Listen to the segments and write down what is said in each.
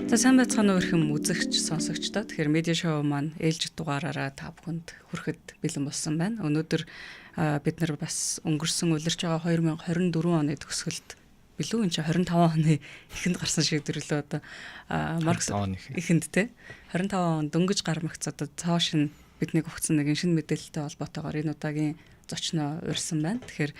За, сайн байцгаана уу, эрхэм үзэгч, сонсогчдоо. Тэгэхээр медиа шоу маань ээлжит дугаараараа та бүхэнд хүрэхэд бэлэн болсон байна. Өнөөдөр бид нар бас өнгөрсөн, улирч байгаа 2024 оны төгсгөлд билүү, энэ чинь 25 оны эхэнд гарсан шиг төрлөө одоо Марк эхэнд те, 25 он дөнгөж гармагц одоо цоо шин биднийг өгсөн нэгэн шинэ мэдээлэлтэй холбоотойгоор энэ удаагийн зочноо урьсан байна. Тэгэхээр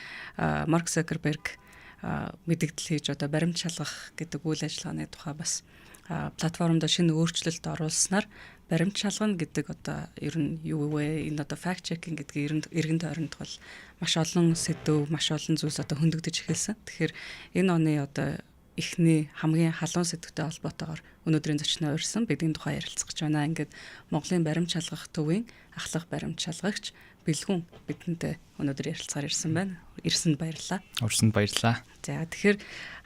Марк Zuckerberg мэдэгдэл хийж, одоо баримт шалгах гэдэг үйл ажиллагааны тухай бас платформд шинэ өөрчлөлт оруулснаар баримт шалгана гэдэг одоо ер нь юу вэ? Энэ одоо fact checking гэдгийг эргэн тойронд бол маш олон сэдэв, маш олон зүйлс одоо хөндөгдөж эхэлсэн. Тэгэхээр энэ оны одоо эхний хамгийн халуун сэдвтэй холбоотойгоор өнөөдрийн зочноо урьсан, бидний тухай ярилцах гэж байна. Ингээд Монголын баримт шалгах төвийн ахлах баримт шалгагч Бэлгүн бидэнтэй өнөөдөр ярилцахаар ирсэн байна. Ирсэнд баярлалаа. Урьсанд баярлалаа. За, тэгэхээр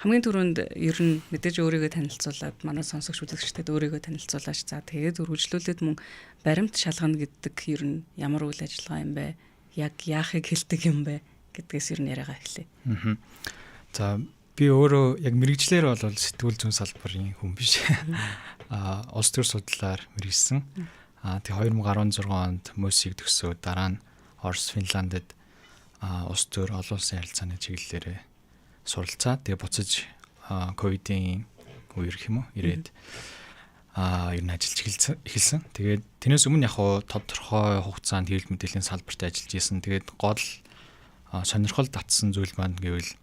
хамгийн түрүүнд ер нь мэдээж өөрийгөө танилцуулаад, манай сонсогч үзэгчдэд өөрийгөө танилцуулаач. За, тэгээд үргэлжлүүлээд мөн баримт шалгана гэдэг ер нь ямар үйл ажиллагаа юм бэ? Яг яахыг хэлдэг юм бэ гэдгээс ер нь яриагаа эхлэе. За, би өөрөө яг мэргэжлээр бол сэтгүүл зүйн салбарын хүн биш. Улс төр судлалаар мэргэжсэн. Тэгээ 2016 онд МУС-ыг төгсөөд, дараа нь Орос, Финландд улс төр, олон улсын харилцааны чиглэлээрээ суралцаа. Тэгээ буцаж ковидын үер гэх юм уу, ирээд ер нь ажиллаж эхэлсэн. Тэгээд тэрнээс өмнө яг хуу тодорхой хугацаанд хэвлэл мэдээллийн салбарт ажиллаж исэн. Тэгээд гол сонирхол татсан зүйл маань гэвэл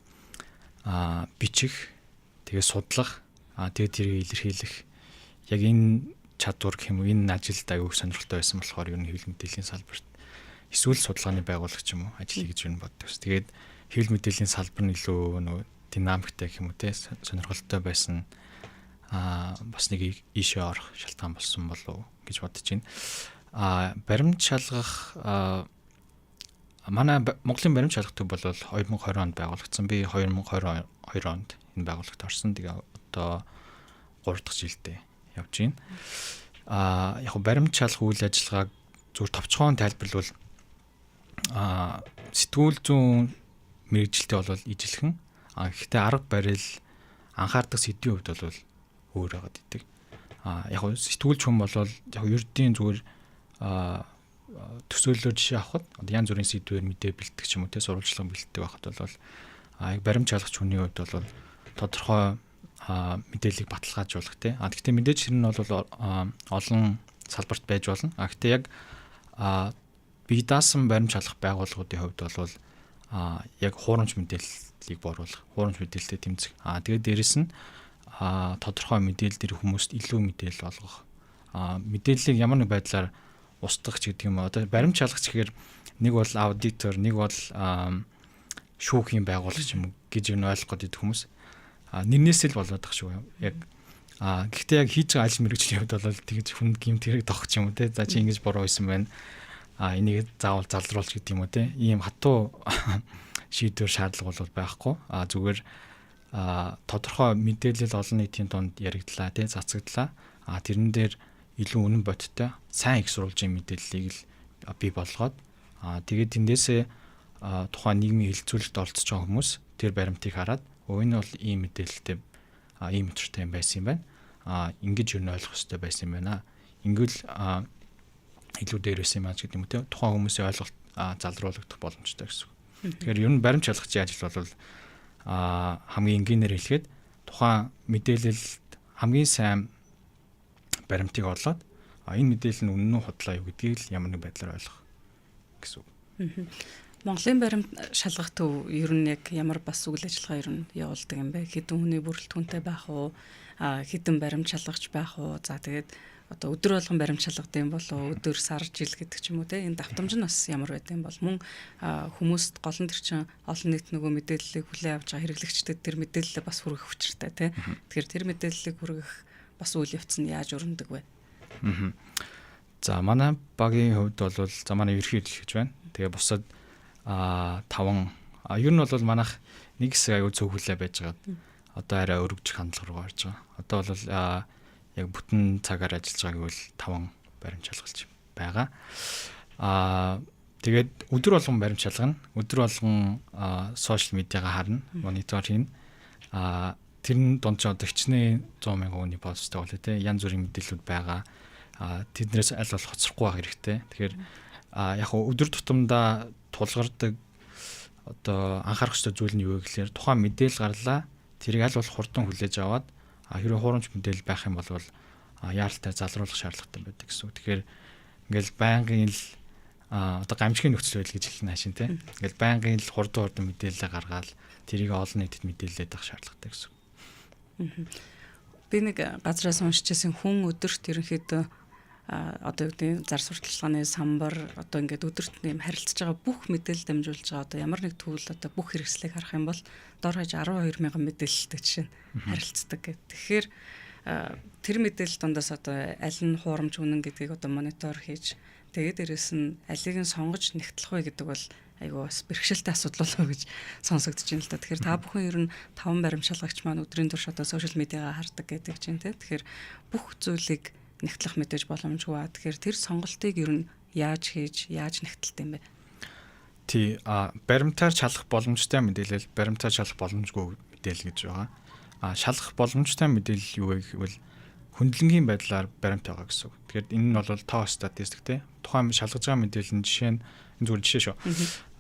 бичих, тэгээд судлах, тэгээд тэрийг илэрхийлэх яг энэ чадвар гэх юм уу, энэ ажилд аягүй сонирхолтой байсан болохоор ер нь хэвлэл мэдээллийн салбарт эсвэл судалгааны байгууллага ч юм уу ажиллая гэж юу боддог. Тэгээд хэвлэл мэдээллийн салбар нь илүү нөгөө динамиктай гэх юм уу те, сонирхолтой байсан, бас нэг ийшээ орох шалтгаан болсон болов уу гэж бодож байна. Баримт шалгах, манай Монголын баримт шалгах төв бол 2020 онд байгуулагдсан. Би 2022 онд энэ байгууллагт орсон. Тэгээ одоо 3 дахь жилдээ явж байна. Яг баримт шалгах үйл ажиллагааг зүгээр товчхон тайлбарлавал сэтгүүл зүйн мэргэжилтэй бол ижилхэн. Гэхдээ арга барил, анхаардаг сэдвийн хувьд бол өөр байгаад идэг. Яг сэтгүүлч хүн бол яг ердийн зүгээр төсөөллөөр жишээ авахад одоо янз бүрийн сэдвээр мэдээ бэлтгэх ч юм уу те, сурвалжлага бэлтгэдэг байхад бол яг баримт шалгах хүний хувьд бол тодорхой мэдээллийг баталгаажуулах те. Гэхдээ мэдээж тэр нь бол олон салбарт байж болно. Гэхдээ яг бие даасан баримт шалгах байгууллагуудын хувьд бол яг хуурамч мэдээллийг бууруулах, хуурамч мэдээлэлтэй тэмцэх. Тэгээд дээрэс нь тодорхой мэдээлэл дээр хүмүүст илүү мэдээлэл олгох. Мэдээллийг ямар нэг байдлаар устгах ч гэдэг юм уу. Одоо баримт шалгах гэхээр нэг бол аудитор, нэг бол шүүхийн байгуулагч юм гэж юу ойлгох гээд хүмүүс. Нэрнээс л болоод тах шүү. Яг гэхдээ яг хийж байгаа ажил мэргэжлийн хувьд бол тэгж хүн гэмт хэрэг тоох ч юм уу те. За, чи ингэж буруу байсан байна. Энийг заавал залруулж гэдэг юм уу те. Ийм хатуу шийдвэр шаардлага бол байхгүй. Зүгээр тодорхой мэдээлэл олон нийтийн дунд яригдлаа те, цацагдлаа. Тэрэн дээр илүү үнэн бодиттой, сайн их сурвалжийн мэдээллийг л бий болгоод, тэгээд тэндээсээ тухайн нийгмийн хэлэлцүүлэлт оролцож байгаа хүмүүс тэр баримтыг хараад, өө, энэ бол ийм мэдээлэлтэй, ийм учиртай юм байсан юм байна. Ингэж юу нь ойлгох хэрэгтэй байсан юм байна. Ингэвэл илүү дээр байсан юм аа гэдэг юм те. Тухайн хүмүүсийн ойлголт залруулагдах боломжтой гэсэн үг. Тэгэхээр ер нь баримт шалгахчийн ажил бол хамгийн энгийнээр хэлэхэд тухайн мэдээлэлд хамгийн сайн баримтыг олоод, энэ мэдээлэл нь үнэн үү, худлаа юу гэдгийг л ямар нэг байдлаар ойлгох гэсэн үг. Монголын баримт шалгах төв ер нь яг ямар бас үйл ажиллагаа ер нь явуулдаг юм бэ? Хэдэн хүний бүрэлдэхүүнтэй байх уу? Хэдэн баримт шалгагч байх уу? За, тэгээд одоо өдөр болгон баримт шалгадаг юм болов, өдөр, сар, жил гэдэг ч юм уу те, энэ давтамж нь бас ямар байдаг юм бол? Мөн хүмүүст гол нь тэр чинь олон нийт нөгөө мэдээллийг хүлээн авч байгаа хэрэглэгчдэд тэр мэдээллээ бас хүргэх учиртай те. Тэгэхээр тэр мэдээллийг хүргэх бас үйл явц нь яаж өрнөдөг вэ? За, манай багийн хувьд бол, за, манай ерөнхий эрхлэгч байна. Тэгээ бусад таван, ер нь бол манайх нэг хэсэг аюу цөөхөлөө байж байгаа. Одоо арай өргөжих хандлага руу орж байгаа. Одоо бол яг бүтэн цагаар ажиллаж байгааг бол таван баримт шалгалч байгаа. Тэгээд өдөр болгон баримт шалгана. Өдөр болгон social media-га харна, монитор хийнэ. Тэр нь дунд ч одоо хичнээн 100 мянган хүний посттой болоо те, янз бүрийн мэдээллүүд байгаа. Тэднээс аль болох хоцрохгүй байх хэрэгтэй. Тэгэхээр яг өдөр тутамдаа тулгардаг одоо анхаарах ёстой зүйл нь юу вэ гэхээр тухайн мэдээлэл гарлаа, тэрийг аль болох хурдан хүлээж аваад, хэрвээ хуурамч мэдээлэл байх юм бол яаралтай залруулах шаардлагатай байдаг гэсэн үг. Тэгэхээр ингээл байнгын л одоо гамшигын нөхцөл байдал гэж хэлнэ хаашин те. Ингээл байнгын л хурдан хурдан мэдээлэлээ гаргаал тэрийг олон нийтэд мэдээлээд авах шаардлагатай гэсэн үг. Би нэг газраас уншиж байсан, хүн өдөрт ерөнхийдөө одоо юу гэдэг, зар сурталчилгааны самбар, одоо ингээд өдөрт нэм харилцаж байгаа бүх мэдээлэл дамжуулж байгаа одоо ямар нэг түүл, одоо бүх хэрэгслийг харах юм бол дор хаяж 12 мянган мэдээлэлтэй жишээ нь харилцдаг гэх. Тэгэхээр тэр мэдээлэл дундаас одоо аль нь хуурамч, үнэн гэдгийг одоо monitor хийж, тэгээд дээрэс нь алийг нь сонгож нэгтлэх вэ гэдэг бол айгүй бас бэрхшээлтэй асуудал болов гэж сонсогдож байна л да. Тэгэхээр та бүхэн ер нь таван баримт шалгагч маань өдрийн турш одоо social media гаа хардаг гэдэг чинь те. Тэгэхээр бүх зүйлийг нэгтлэх мэдээж боломжгүй. Тэгэхээр тэр сонголтыг ер нь яаж хийж, яаж нэгтэлт юм бэ? Тий, баримтаар шалгах боломжтой мэдээлэл, баримтаар шалгах боломжгүй мэдээлэл гэж байгаа. Шалгах боломжтой мэдээлэл юу вэ гэвэл хөндлөнгийн байдлаар баримт байгаа гэсэн үг. Тэгэхээр энэ нь бол тоо, статистик те. Тухайн шалгаж байгаа мэдээлэл нь, жишээ нь, энэ зүгээр жишээ шүү.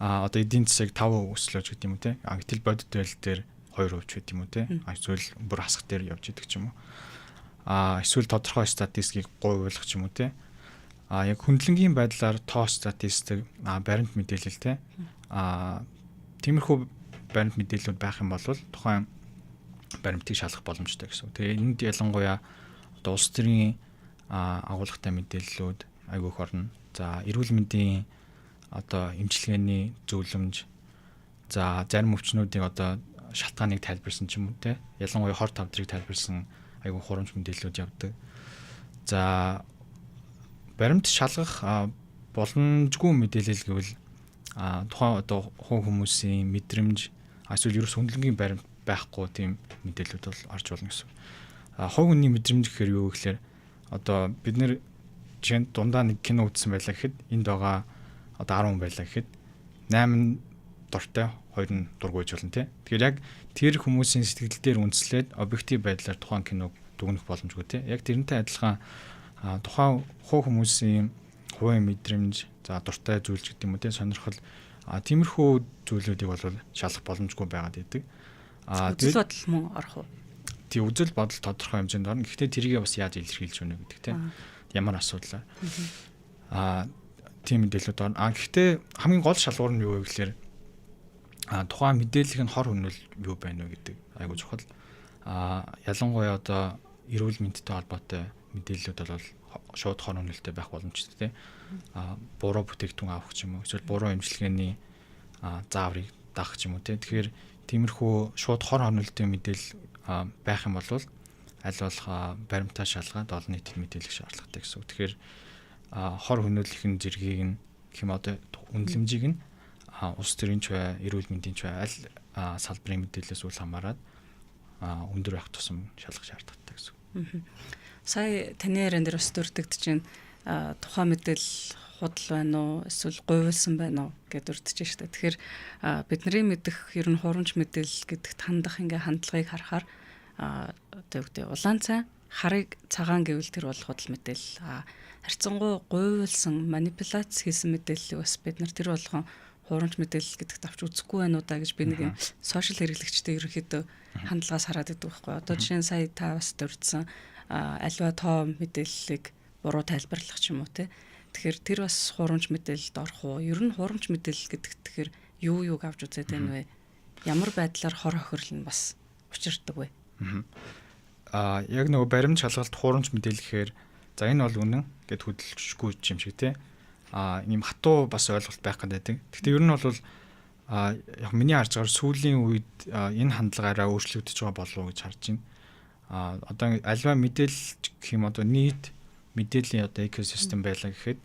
Одоо эдийн засаг 5% өслөө ч гэдэг юм уу те. Гэтэл бодит байдал дээр 2% ч гэдэг юм уу те. Эсвэл бүр хасах дээр явж идэг ч юм уу. Эсвэл тодорхой статистикийг гуйвуулах ч юм уу те. Яг хөндлөнгийн байдлаар тоо, статистик, баримт мэдээлэл те. Тиймэрхүү баримт мэдээллүүд байх юм бол тухайн баримтыг шалгах боломжтой гэсэн. Тэгээ энд ялангуяа одоо улс төрийн агуулгатай мэдээллүүд айгүй их орно. За, эрүүл мэндийн одоо эмчилгээний зөвлөмж, за, зарим өвчнүүдийн одоо шалтгааныг тайлбарсан ч юм уу те. Ялангуяа хор тавдрыг тайлбарсан айгүй хурамч мэдээллүүд явдаг. За, баримт шалгах боломжгүй мэдээлэл гэвэл тухайн одоо хувь хүмүүсийн мэдрэмж, эсвэл ерөөс хөндлөнгийн баримт байхгүй тийм мэдээллүүд бол орж болно гэсэн. Хувь хүний мэдрэмж гэхээр юу гэхээр одоо бид нэр жишээ нь дундаа нэг кино үзсэн байлаа гэхэд, энд байгаа одоо 10 хүн байлаа гэхэд 8 дуртай, 2 нь дургүй байж болно тий. Тэгэхээр яг тэр хүмүүсийн сэтгэл дээр үндэслээд объектив байдлаар тухайн киног дүгнэх боломжгүй тий. Яг тэрнтэй адилхан тухайн хувь хүмүүсийн хувийн мэдрэмж, за, дуртай зүйл ч гэдэг юм уу тий, сонирхол, тиймэрхүү зүйлүүдийг бол шалгах боломжгүй байгаад идэг. Үзэл бодол мөн орох уу? Тий, үзэл бодол тодорхой хэмжээнд орно. Гэхдээ тэрийг бас яаж илэрхийлж өгнө гэдэг тий. Ямар асуудал. Тийм мэдээлэлүүд орно. Гэхдээ хамгийн гол шалгуур нь юу вэ гэхээр тухайн мэдээллийн хор хөнөөл юу байна вэ гэдэг айгуу чухал. Ялангуяа одоо эрүүл мэндтэй холбоотой мэдээллүүд бол шууд хор хөнөөлтэй байх боломжтой тий. Буруу бүтээгдэхүүн авах ч юм уу, эсвэл буруу эмчилгээний зааврыг даах ч юм уу тий. Тэгэхээр тиймэрхүү шууд хор хөнөөлтэй мэдээлэл байх юм бол аль болох баримтаа шалгаад олон нийтэд мэдээлэх шаардлагатай гэсэн үг. Тэгэхээр хор хөнөөлхийн зэргийг нь гэх юм одоо үнэлэмжийг нь улс төрийн ч бай, эрүүл мэндийн ч бай, аль салбарын мэдээлэлээс үл хамааран өндөр байх тусам шалгах шаардлагатай гэсэн үг. Сая таны яриан дээр бас дурддагч чинь тухайн мэдээлэл худал байна уу, эсвэл гуйвуулсан байна уу гэдээ дурдж штэ. Тэгэхээр бидний мэдэх ер нь хуурамч мэдээлэл гэдэгт хандах ингээ хандлагыг харахаар одоо юу гэдэг, улаан цай харыг цагаан гэвэл тэр бол худал мэдээлэл. Харьцангуй гуйвуулсан, манипуляц хийсэн мэдээллийг бас бид нар тэр болгон хуурамч мэдээлэл гэдэгт авч үзэхгүй байна уу да гэж би нэг юм social хэрэглэгчтэй ерөнхийдөө хандлагаас хараад байдаг байхгүй. Одоо жишээ нь сая та бас дурдсан альва тоо мэдээллийг буруу тайлбарлах ч юм уу те. Тэгэхээр тэр бас хуурамч мэдээлэлд орох уу? Ер нь хуурамч мэдээлэл гэдэгт тэгэхээр юу юуг авч үзээд байна вэ? Ямар байдлаар хор хохирол нь бас учирдаг вэ? Яг нөгөө баримт шалгалт, хуурамч мэдээлэл гэхээр за, энэ бол үнэн гэд хөдөлшгүй юм шиг те. Ийм хатуу бас ойлголт байх гэдэг. Гэхдээ ер нь бол яг миний харж байгаагаар сүүлийн үед энэ хандлага арай өөрчлөгдөж байгаа болов уу гэж харж байна. Одоо альва мэдээлэл гэх юм, одоо нийт мэдээллийн одоо экосистем байлаа гэхэд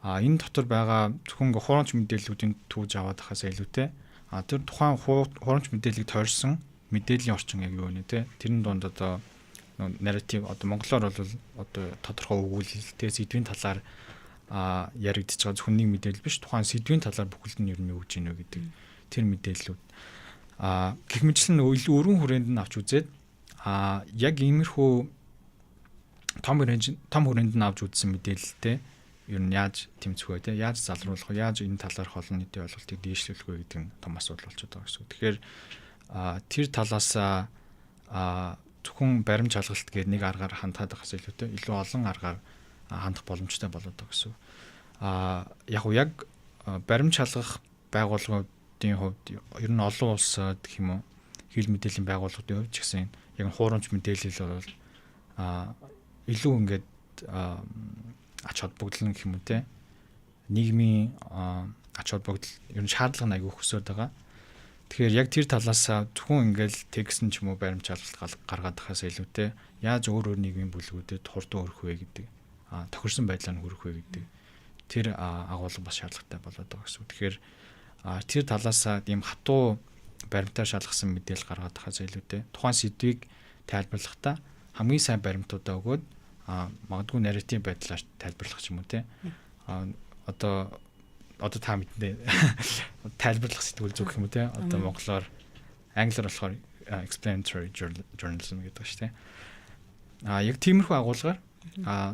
энэ дотор байгаа зөвхөн хуурамч мэдээллүүдийн түүж аваад хахаас илүүтэй тэр тухайн хуурамч мэдээллийг тойрсон мэдээллийн орчин яг юу вэ те, тэрэн дунд одоо нарратив, одоо монголоор бол одоо тодорхой өгүүлэлтэй сэдвийн талаар яригдчихэж байгаа зөвхөн нэг мэдээлэл биш, тухайн сэдвийн талаар бүхэлд нь ер нь юу гэж гинэ гэдэг тэр мэдээллүүд гэх мэтлэн илүү өргөн хүрээнд нь авч үзээд Яг иймэрхүү том хүрээнд нь авч үзсэн мэдээлэлтэй ер нь яаж тэмцэх вэ, те, яаж залруулах вэ, яаж энэ талаарх олон нийтийн ойлголтыг дээшлүүлэх вэ гэдэг нь том асуудал болчиход байгаа гэсэн. Тэгэхээр тэр талаас зөвхөн баримт шалгалт гэдэг нэг аргаар хандхаад байхаас илүүтэй илүү олон аргаар хандах боломжтой болоод байгаа гэсэн. Яг уу яг баримт шалгах байгууллагуудын хувьд, ер нь олон улсад гэх юм уу, хэвлэл мэдээллийн байгууллагуудын хувьд ч гэсэн яг хуурамч мэдээлэл бол илүү ингээд ач холбогдол нь гэх юм уу, те, нийгмийн ач холбогдол, ер нь шаардлага нь аягүй өсөөд байгаа. Тэгэхээр яг тэр талаас зөвхөн ингээл текст нь ч юм уу баримт шалгалт гаргаад байхаас илүүтэй яаж өөр өөр нийгмийн бүлгүүдэд хурдан өрөх вэ гэдэг, тохирсон байдлаар нь хүрэх вэ гэдэг тэр агуулга бас шаардлагатай болоод байгаа гэсэн. Тэгэхээр тэр талаас ийм хатуу баримтаар шалгасан мэдээлэл гаргаад байхаас илүүтэй тухайн сэдвийг тайлбарлахдаа хамгийн сайн баримтуудаа өгөөд, магадгүй нарратив байдлаар тайлбарлах ч юм уу, те. Одоо та мэднэ, тайлбарлах сэтгүүл зүй гэх юм уу, те. Одоо монголоор, англиар болохоор explanatory journalism гэдэг шүү, те. Яг тиймэрхүү агуулгаар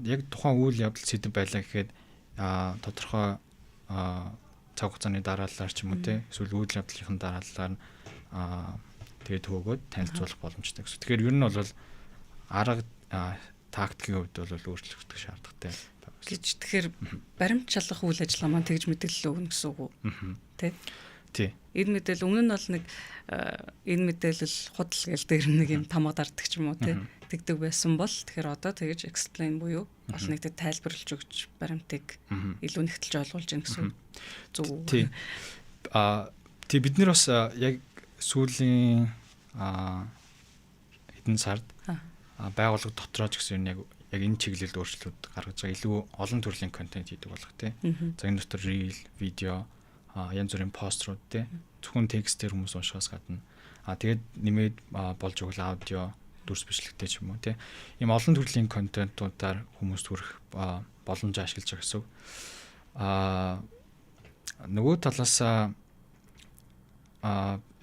яг тухайн үйл явдал, сэдэв байлаа гэхэд тодорхой цаг хугацааны дараалалаар ч юм уу, те, эсвэл үйл явдлын дараалалаар тэгээд төгөөд танилцуулах боломжтой гэсэн. Тэгэхээр ер нь бол арга тактикийн хувьд бол өөрчлөгдөх шаардлагатай гэж. Тэгэхээр баримт шалгах үйл ажиллагаа маань тэгж мэдээлэл өгнө гэсэн үг үү? Тэ? Тий. Энэ мэдээлэл өмнө нь бол нэг энэ мэдээлэл худал гэл дээр нэг юм тамга дарддаг ч юм уу, тэ, тэгдэг байсан бол тэгэхээр одоо тэгж explain буюу олон нийтэд тайлбарлаж өгч, баримтыг илүү нэгтэлж ойлгуулж гин гэсэн зүг үү? Тий. Тий, бид нар бас яг сүүлийн хэдэн сард байгууллага дотроо ч гэсэн яг яг энэ чиглэлд өөрчлөлт гаргаж байгаа, илүү олон төрлийн контент хийдэг болох, тий. За, энэ дотор reel, видео, янз бүрийн постерууд, тий. Зөвхөн текстээр хүмүүс уншихаас гадна тэгээд нэмээд болж өгөл аудио дүрс бичлэгтэй ч юм уу, тий. Ийм олон төрлийн контентуудаар хүмүүст хүрэх боломж ашиглаж байгаа гэсэн үг. Нөгөө талаас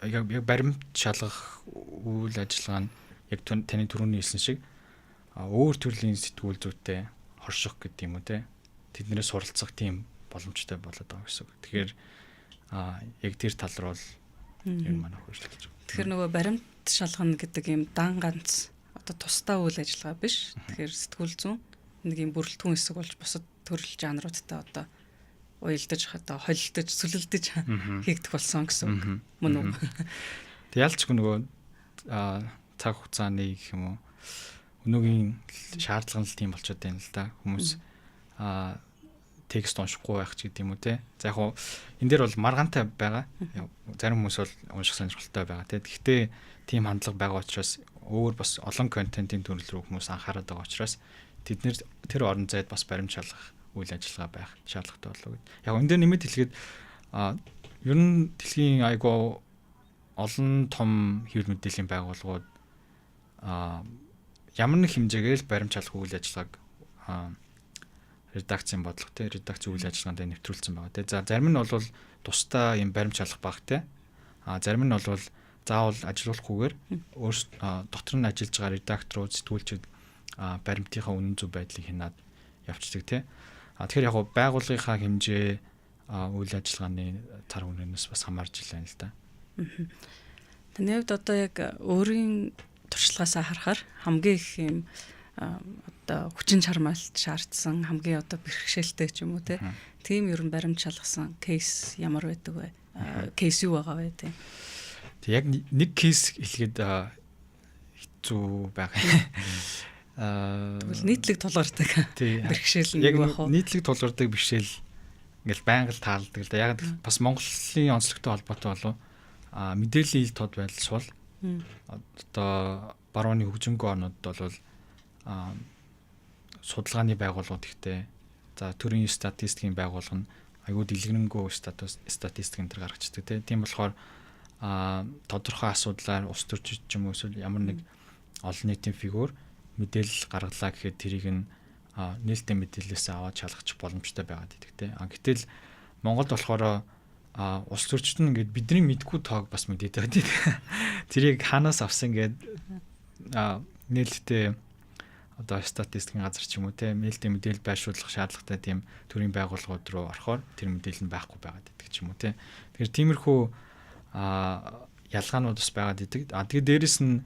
яг баримт шалгах үйл ажиллагаа нь яг таны түрүүний хэлсэн шиг өөр төрлийн сэтгүүл зүйтэй хорших гэдэг юм уу, те, тэднэрээс суралцах тийм боломжтой болоод байгаа гэсэн үг. Тэгэхээр яг тэр тал руу л ер нь манай хөршлөж байгаа. Тэгэхээр нөгөө баримт шалгана гэдэг юм дан ганц одоо тусдаа үйл ажиллагаа биш. Тэгэхээр сэтгүүл зүйн нэг юм бүрэлдэхүүн хэсэг болж бусад төрөл жанруудтай одоо уялдаж, одоо холилдож, сүлэлдэж хийгдэх болсон гэсэн үг. Мөн үү? Тэг ялчгүй нөгөө цаг хугацааны гэх юм уу, өнөөгийн шаардлага нь л тийм болчиход байна л да. Хүмүүс текст уншихгүй байх ч гэдэг юм уу, те. За, яг хуу энэ дээр бол маргаантай байгаа. Зарим хүмүүс бол унших сонирхолтой байгаа, те. Гэхдээ тийм хандлага байгаа учраас өөр бас олон контентын төрөл рүү хүмүүс анхаарат байгаа учраас тэд нэр тэр орон зайд бас баримт шалгах үйл ажиллагаа байх шаардлагатай болов уу гэд. Яг энэ дээр нэмэт хэлэхэд ер нь дэлхийн айгуу олон том хэвлэл мэдээллийн байгууллагууд ямар нэг хэмжээгээр л баримт шалгах үйл ажиллагааг редакцийн бодлого, те, редакц үйл ажиллагаанд нэвтрүүлсэн байгаа, те. За, зарим нь бол тусдаа юм баримт шалгах баг, те. Зарим нь бол заавал ажилуулахгүйгээр өөр дотор нь ажиллаж байгаа редакторууд, сэтгүүлчид баримтынхаа үнэн зөв байдлыг хянаад явцдаг, те. Тэгэхээр яг байгууллагынхаа хэмжээ, үйл ажиллагааны цар хүнээс бас хамаарч байна л да. Таны хувьд одоо яг өөрийн туршлагаасаа харахаар хамгийн их юм одоо хүчин чармайлт шаардсан, хамгийн одоо бэрхшээлтэй ч юм уу, те, тийм ер нь баримт шалгасан case ямар байдаг вэ? Case юу байгаа вэ, тийм? Тэг яг нэг case хэлэхэд хэцүү байгаа. Тэгвэл нийтлэг тулгардаг бэрхшээл нь юу байх вэ? Нийтлэг тулгардаг бэрхшээл ингээл байнга л таарладаг л да. Яг бас Монголын онцлогтой холбоотой болов мэдээллийн ил тод байдал сул. Одоо барууны хөгжингүй орнууд бол судалгааны байгууллагууд ихтэй. За, төрийн статистикийн байгууллага нь аюу дэлгэрэнгүй статус статистик энэ төр гаргацдаг, тийм болохоор тодорхой асуудлаар улс төрчид ч юм уу, эсвэл ямар нэг олон нийтийн фигүр мэдээлэл гаргалаа гэхэд тэрийг нь нээлттэй мэдээлэлээс аваад шалгачих боломжтой байгаад идэг, те. Гэтэл Монголд болохоор улс төрчид нь ингээд бидний мэдгүй тоог бас мэдээд байгаа, тийм. Тэрийг хаанаас авсан гээд нээлттэй одоо статистикийн газар ч юм уу те нээлттэй мэдээлэл байршуулах шаардлагатай тийм төрийн байгууллагууд руу орохоор тэр мэдээлэл нь байхгүй байгаад идэг ч юм уу те. Тэгэхээр тиймэрхүү ялгаанууд бас байгаад идэг. А тэгээ дээрэс нь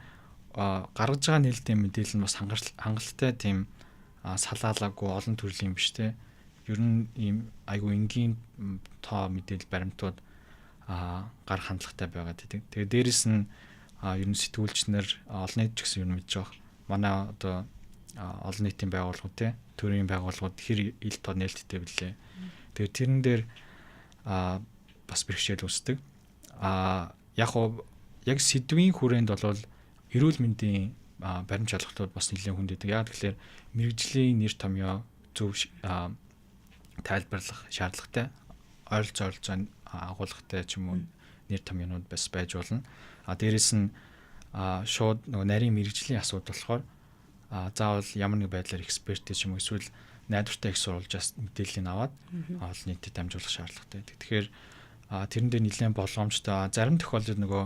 гаргаж байгаа нээлттэй мэдээлэл нь бас хангалттай тийм салаалаагүй олон төрлийн биш те. Ер нь ийм айгүй энгийн тоо мэдээлэл баримтууд гарах хандлагатай байгаад идэг. Тэгээ дээрэс нь ер нь сэтгүүлч нар олон нийт ч гэсэн ер нь мэдж байгаа. Манай одоо олон нийтийн байгууллагууд те төрийн байгууллагууд хэр ил тоо нээлттэй билээ. Тэгэхээр тэрэн дээр бас бэрхшээл үүсдэг. Яг уу яг сэдвийн хүрээнд бол эрүүл мэндийн баримт шалгалтууд бас нэлээд хүнд байдаг. Яг тэгэхээр мэргэжлийн нэр томьёо зөв тайлбарлах шаардлагатай, ойролцоо агуулгатай ч юм уу нэр томьёонууд бас байж болно. А дээрэс нь шууд нөгөө нарийн мэргэжлийн асуудал болохоор заавал ямар нэг байдлаар эксперттэй ч юм уу эсвэл найдвартай их сурвалжаас мэдээллийг аваад олон нийтэд дамжуулах шаардлагатай байдаг. Тэгэхээр тэрэн дээр нэлээд болгоомжтой. Зарим тохиолдолд нөгөө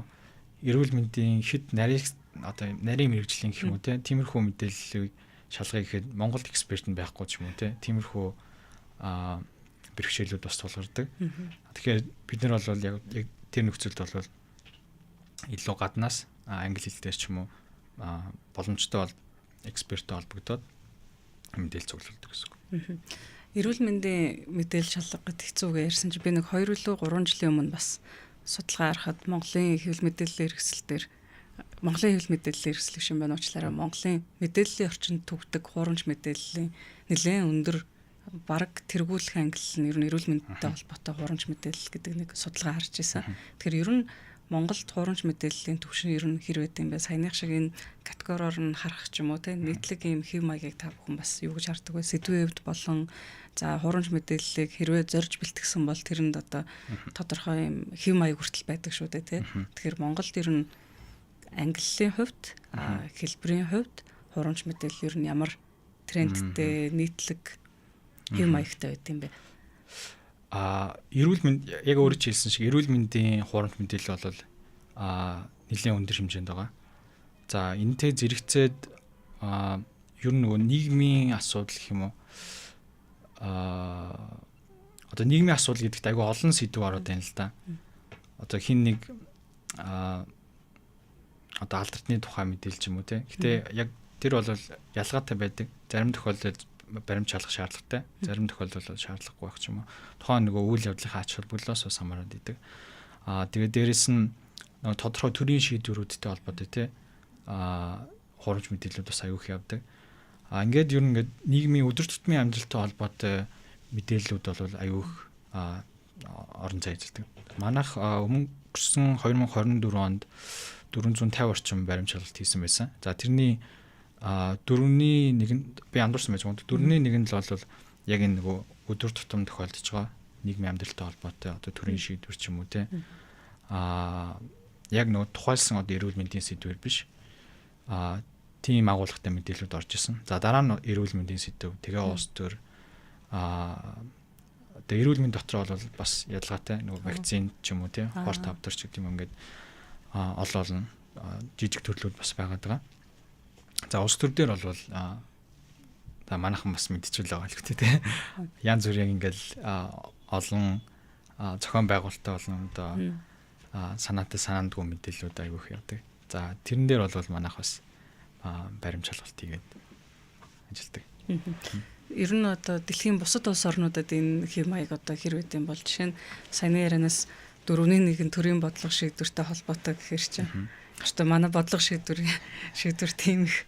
эрүүл мэндийн хэд нарийн одоо нарийн мэргэжлийн гэх юм уу те тиймэрхүү мэдээллийг шалгая гэхэд Монголд эксперт нь байхгүй ч юм уу те тиймэрхүү бэрхшээлүүд бас тулгардаг. Тэгэхээр бид нар бол яг тэр нөхцөлд бол илүү гаднаас англи хэл дээр ч юм уу боломжтой бол эксперттэй холбогдоод мэдээлэл цуглуулдаг гэсэн үг. Эрүүл мэндийн мэдээлэл шалгах гэд хэцүү гэж ярьсан чи би нэг 2 илүү 3 жилийн өмнө бас судалгаа харахад Монголын хэвлэл мэдээллийн хэрэгсэл дээр Монголын хэвлэл мэдээллийн хэрэгсэл биш юм байна уучлаарай. Монголын мэдээллийн орчинд түгдэг хуурамч мэдээллийн нэлээд өндөр бараг тэргүүлэх ангилал нь ер нь эрүүл мэндтэй холбоотой хуурамч мэдээлэл гэдэг нэг судалгаа харж ирсэн. Тэгэхээр ер нь Монголд хуурамч мэдээллийн түвшин ер нь хэр байд юм бэ? Саяных шиг энэ категориор нь харах ч юм уу те нийтлэг ийм хэв маягийг та бүхэн бас юу гэж хардаг вэ? Сэдвийн хувьд болон за хуурамч мэдээллийг хэрвээ зорж бэлтгэсэн бол тэрэнд одоо тодорхой юм хэв маяг хүртэл байдаг шүү дээ те. Тэгэхээр Монголд ер нь ангиллын хувьд, хэлбэрийн хувьд хуурамч мэдээлэл ер нь ямар трендтэй нийтлэг хэв маягтай байд юм бэ? Эрүүл мэнд яг өөрөө ч хэлсэн шиг эрүүл мэндийн хуурамч мэдээлэл бол нэлээд өндөр хэмжээнд байгаа. За энэтэй зэрэгцээд ер нь нөгөө нийгмийн асуудал гэх юм уу одоо нийгмийн асуудал гэдэгт айгүй олон сэдв ороод байна л да. Одоо хин нэг одоо алдартны тухай мэдээлэл ч юм уу те. Гэтэ яг тэр бол ялгаатай байдаг. Зарим тохиолдолд баримт шалгах шаардлагатай. Зарим тохиолдолд шаардлагагүй байх ч юм уу. Тухайн нөгөө үйл явдлын ач холбогдлоос бас хамаарат идэг. Тэгээд дээрэс нь нөгөө тодорхой төрийн шийдвэрүүдтэй холбоотой те. Хуурамч мэдээлэлүүд бас аюух явдаг. Ингээд ер нь ингээд нийгмийн өдөр тутмын амьдралтай холбоотой мэдээллүүд бол аюух орон зай эзэлдэг. Манайх өнгөрсөн 2024 онд 450 орчим баримт шалгалт хийсэн байсан. За тэрний дөрөвний нэг нь би андуурсан байж магадгүй. Дөрөвний нэг нь л бол яг энэ нөгөө өдөр тутам тохиолдож байгаа нийгмийн амьдралтай холбоотой одоо төрийн шийдвэр ч юм уу те. Яг нөгөө тухайлсан одоо эрүүл мэндийн сэдвэр биш. Тийм агуулгатай мэдээлэлүүд орж исэн. За дараа нь эрүүл мэндийн сэдв, тэгээ улс төр одоо эрүүл мэнд дотор бол бас ялгаатай нөгөө вакцин ч юм уу те, хор тавдар ч гэдэг юм ингээд олон олон жижиг төрлүүд бас байгаад байгаа. За улс төр дээр бол за манайхан бас мэдчихвэл байгаа л гэдэг тий. Янз бүрийн ингээл олон зохион байгуулалттай болон одоо санаатай санаандгүй мэдээллүүд айгүйх явдаг. За тэрэн дээр бол манайх бас баримт шалгалт хийгээд ажилладаг. Ер нь одоо дэлхийн бусад улс орнуудад энэ хэв маяг одоо хэр байд юм бол жишээ нь саяны ярианаас 4-ний 1 нь төрийн бодлого шийдвэртэй холбоотой гэхэр чинь одоо манай бодлого шийдвэр тийм их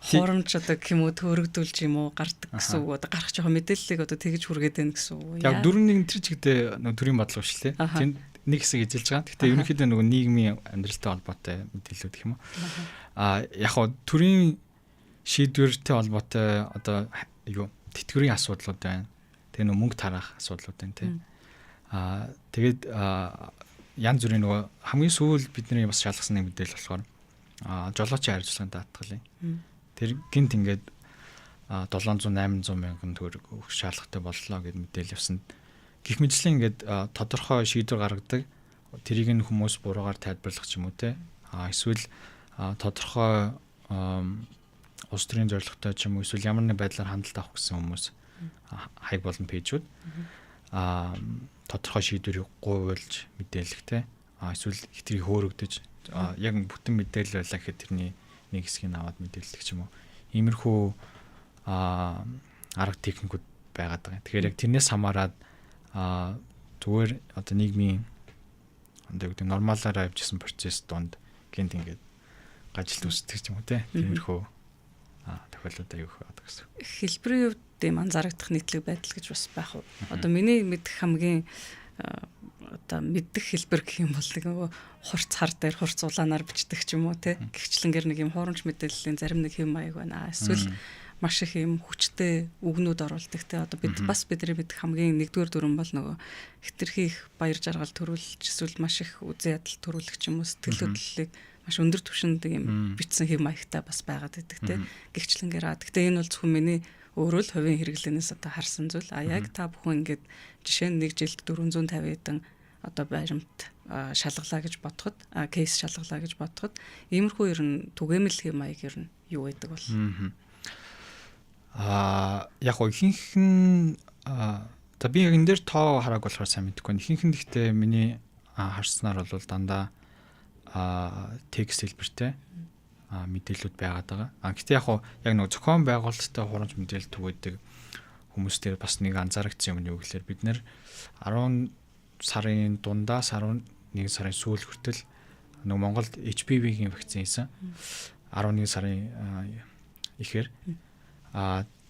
хуурамч одоо гэх юм уу төөрөгдүүлж юм уу гардаг гэсэн үг одоо гарах жоохон мэдээллийг одоо тэгж хүргээд байна гэсэн үг. Яг 4-1 тэр чигтээ нөгөө төрийн бодлого шүү дээ. Тэнд нэг хэсэг эзэлж байгаа. Гэхдээ ерөнхийдөө нөгөө нийгмийн амьдралтай холбоотой мэдээллүүд гэх юм уу. Яг хоо төрийн шийдвэртэй холбоотой одоо юу тэтгэврийн асуудлууд байна. Тэгээ нөгөө мөнгө тараах асуудлууд байна тий. Тэгээд янз бүрийн нөгөө хамгийн сүүл бидний бас шалгасан нэг мэдээлэл болохоор жолоочийн харилцагын даатгалын. Тэр гинт ингээд 700 800 мянган төгрөг өгөх шаардлагатай боллоо гэд мэдээлэл явсан. Гэх мэтлэн ингээд тодорхой шийдвэр гаргадаг. Тэрийг нь хүмүүс буруугаар тайлбарлах ч юм уу те. Эсвэл Тодорхой улс төрийн зорилготой ч юм уу эсвэл ямар нэг байдлаар хандлт авах гэсэн хүмүүс хаяг болон page үүд тодорхой шийдвэрийг гуйвуулж мэдээлэх те, эсвэл хэтэрхий хөөрөгдөж, яг бүтэн мэдээлэл байлаа гэхэд тэрний нэг хэсгийг аваад мэдээлэх ч юм уу. Иймэрхүү арга техникүүд байгаад байгаа. Тэгэхээр яг тэрнээс хамаарат зүгээр одоо нийгмийн одоо юу гэдэг нормалаараа явж исэн процесс донд гэнэт ингээд гажилт үүсдэг ч юм уу те. Тиймэрхүү тохиолдлууд аягүй их байдаг гэсэн. Хэлбэрийн хувьд ийм анзаарагдах нийтлэг байдал гэж бас байх уу? Одоо миний мэдэх хамгийн одоо мэддэг хэлбэр гэх юм бол нэг нөгөө хурц хар дээр хурц улаанаар бичдэг ч юм уу те. Гэгчлэнгээр нэг юм хуурамч мэдээллийн зарим нэг хэв маяг байна. Эсвэл маш их юм хүчтэй үгнүүд оруулдаг те. Одоо бид бас бидний мэдэх хамгийн нэгдүгээр дүрэм бол нөгөө хэтэрхий их баяр жаргал төрүүлж, эсвэл маш их үзэн ядал төрүүлэх ч юм уу, сэтгэл хөдлөлийг маш өндөр түвшинд юм бичсэн хэв маягтай бас байгаад байдаг те. Гэгчлэнгээр. Гэхдээ энэ бол зөвхөн миний өөрөө л хувийн хэрэглээнээс одоо харсан зүйл. А яг та бүхэн ингээд жишээ нь нэг жилд 450 хэдэн одоо баримт шалгалаа гэж бодоход, case шалгалаа гэж бодоход иймэрхүү ер нь түгээмэл хэв маяг ер нь юу байдаг бол? Яг гоо ихэнх нь, за, би яг энэ дээр тоо харааг болохоор сайн мэдэхгүй байна. Ихэнх нь гэхдээ миний харснаар бол дандаа текст хэлбэртэй мэдээллүүд байгаад байгаа. А гэхдээ яг гоо яг нэг зохион байгуулалттай хуурамч мэдээлэл түгээдэг хүмүүс дээр бас нэг анзаарагдсан юм нь юу гэхээр бид нэр 10 сарын дундаас 11 сарын сүүл хүртэл нэг Монголд HPV-гийн вакцин хийсэн. 11 сарын ихээр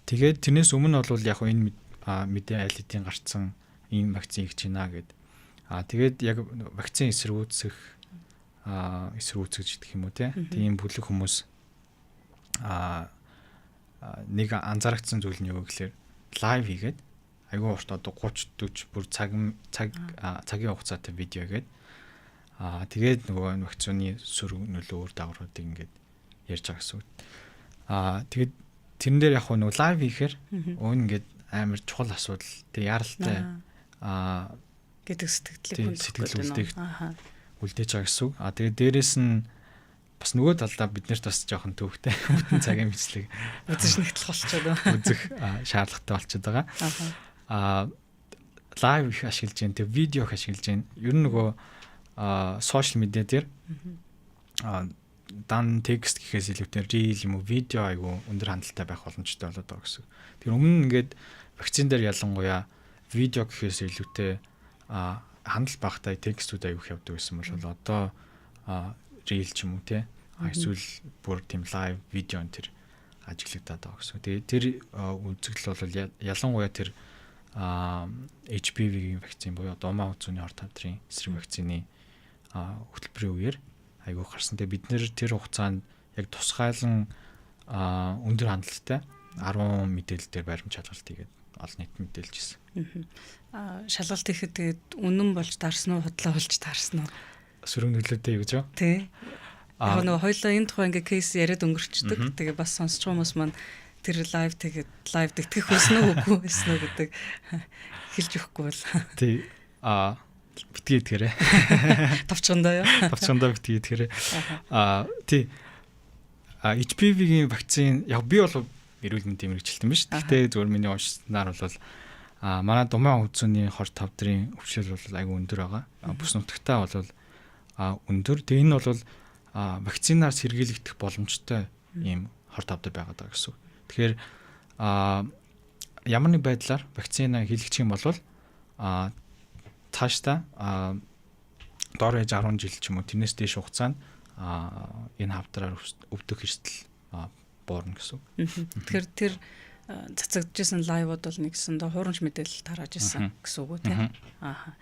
тэгээд тэрнээс өмнө бол яг энэ мэдээ аль хэдийн гарцсан, ийм вакцин хийж байна гэд. Тэгээд яг вакцин эсэргүүцэх эсэргүүцэж гэх юм уу те. Тийм бүлэг хүмүүс нэг анзаарагдсан зүйл нь юу гэхээр live хийгээд айгүй урт, одоо 30 40, бүр цаг цаг цагийн хугацаатай видео хийгээд, тэгээд нөгөө вакцины сөрөг нөлөө, үр дагавруудыг ингээд ярьж байгаа гэсэн үг. Тэгээд тэрэн дээр яг нөгөө live хийхээр өө ингээд амар чухал асуудал тэг яаралтай гэдэг сэтгэлийг сэтгэл үлдээх үлдээж байгаа гэсэн үг. Тэгээд дээрэс нь бас нөгөө талдаа бид нарт бас жоохон төвөгтэй бүтэн цагийн бичлэг үзэж нэгтлэх болчиход үзэх шаардлагатай болчиход байгаа. Live их ашиглаж байна, тэг видео их ашиглаж байна. Ер нь нөгөө social media дээр дан текст гэхээс илүүтэй reel юм уу видео айгу өндөр хандлттай байх боломжтой болоод байгаа гэсэн. Тэр өмнө ингээд вакцин дээр ялангуяа видео гэхээс илүүтэй хандлт багтай текстүүд айгүйх явдаг гэсэн бол одоо reel ч юм уу те, эсвэл бүр тийм live видео энэ тэр ажиглагдаад байгаа гэсэн. Тэгээ тэр үзэгдэл бол ялангуяа тэр HPV-ийн вакцин буюу думаа хүзүүний хор тавдрын эсрэг вакцины хөтөлбөрийн үеэр айгүй гарсан. Тэгээ бид нэр тэр хугацаанд яг тусгайлан өндөр хандлттай 10 мэдээлэл дээр баримт шалгалт хийгээд олон нийт мэдээлж ирсэн. Шалгалт хийхэд тэгээд үнэн болж таарсан уу, худлаа болж таарсан уу? Сөрөг нөлөөтэй юу гэж юу? Тий. Яг нөгөө хоёлаа энэ тухай ингээ case яриад өнгөрчдөг. Тэгээ бас сонсож байгаа хүмүүс маань тэр live тэгээд live итгэх байсан уу, үгүй байсан уу гэдэг хэлж өгөхгүй бол. Тий. Битгий итгэрээ. Товчхондоо юу? Товчхондоо битгий итгэрээ. Тий. HPV-гийн вакцин яг би бол эрүүл мэндийн мэргэжилтэн биш. Гэхдээ зөвхөн миний уншсанаар бол манай думаа хүзүүний хор тавдрын өвчлөл бол айгүй өндөр байгаа. Бүс нутагтаа бол өндөр. Тэгээ энэ бол вакцинаар сэргийлэгдэх боломжтой ийм хор тавдар байгаад байгаа гэсэн үг. Тэгэхээр ямар нэг байдлаар вакцина хийлгэх юм бол цаашдаа дор хаяж 10 жил ч юм уу тэрнээс дээш хугацаанд энэ хавдраар өвдөх эрсдэл буурна гэсэн үг. Тэгэхээр тэр цацагдчихсан live ууд бол нэгсэндээ хуурамч мэдээлэл тарааж исэн гэсэн үг үү те. Аа.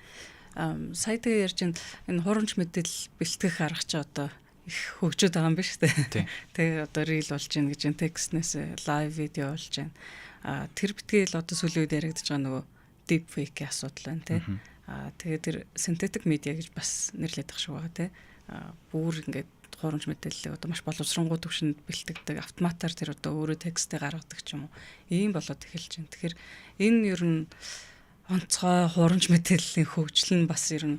Сая тэгээ ярьж энэ хуурамч мэдээлэл бэлтгэх арга чи одоо их хөгжөөд байгаа юм биш үү? Тэгээ одоо reel болж гин гэж, текстнээс live видео болж гин. Тэр битгий л одоо сүүлийн үед яригдж байгаа нөгөө deep fake-ийн асуудал байна те. Тэгээд тэр synthetic media гэж бас нэрлэдэг шиг байгаа те. Бүр ингээд хуурамч мэдээллийг одоо маш боловсронгуй түвшинд бэлтгэдэг, автоматар тэр одоо өөрөө текстээ гаргадаг ч юм уу. Ийм болоод эхэлж байна. Тэгэхээр энэ ер нь онцгой хуурамч мэдээллийн хөгжил нь бас ер нь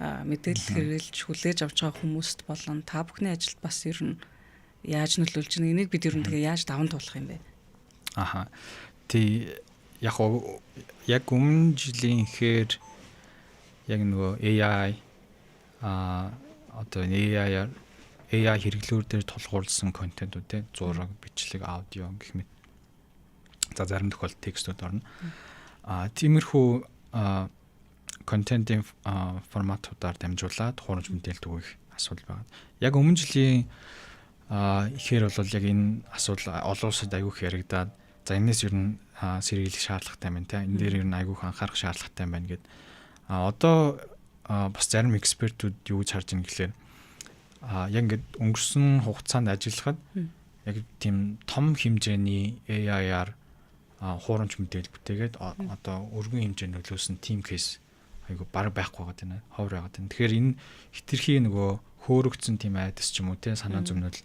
Мэдээлэл хэрэглэж хүлээж авч байгаа хүмүүст болон та бүхний ажилд бас ер нь яаж нөлөөлж байна? Энийг бид ер нь тэгээ яаж даван туулах юм бэ? Аха. Тий, яг яг өмнө жилийн ихээр яг нөгөө AI одоо AI хэрэглүүр дээр тулгуурласан контентууд, те, зураг, бичлэг, аудио гэх мэт. За, зарим тохиолдолд текстүүд орно. Тиймэрхүү контентын форматуудаар дамжуулаад хуурамч мэдээлэл түгээх асуудал байна. Яг өмнө жилийн ихээр бол яг энэ асуудал олон улсад аягүй их яригдаад, за, энэс ер нь сэргийлэх шаардлагатай байна, те. Энэ дээр ер нь аягүй их анхаарах шаардлагатай байна гэд. Одоо бас зарим экспертүүд юу гэж харж байна гэхлээр яг ингээд өнгөрсөн хугацаанд ажиллахад яг тийм том хэмжээний AI-аар хуурамч мэдээлэл бүтээгээд одоо өргөн хэмжээнд нөлөөлсөн тийм case аягүй бараг байхгүй байгаа тийм, ховор байгаа тийм. Тэгэхээр энэ хэтэрхий нөгөө хөөрөгдсөн тийм айдас ч юм уу, те, санаа зовнил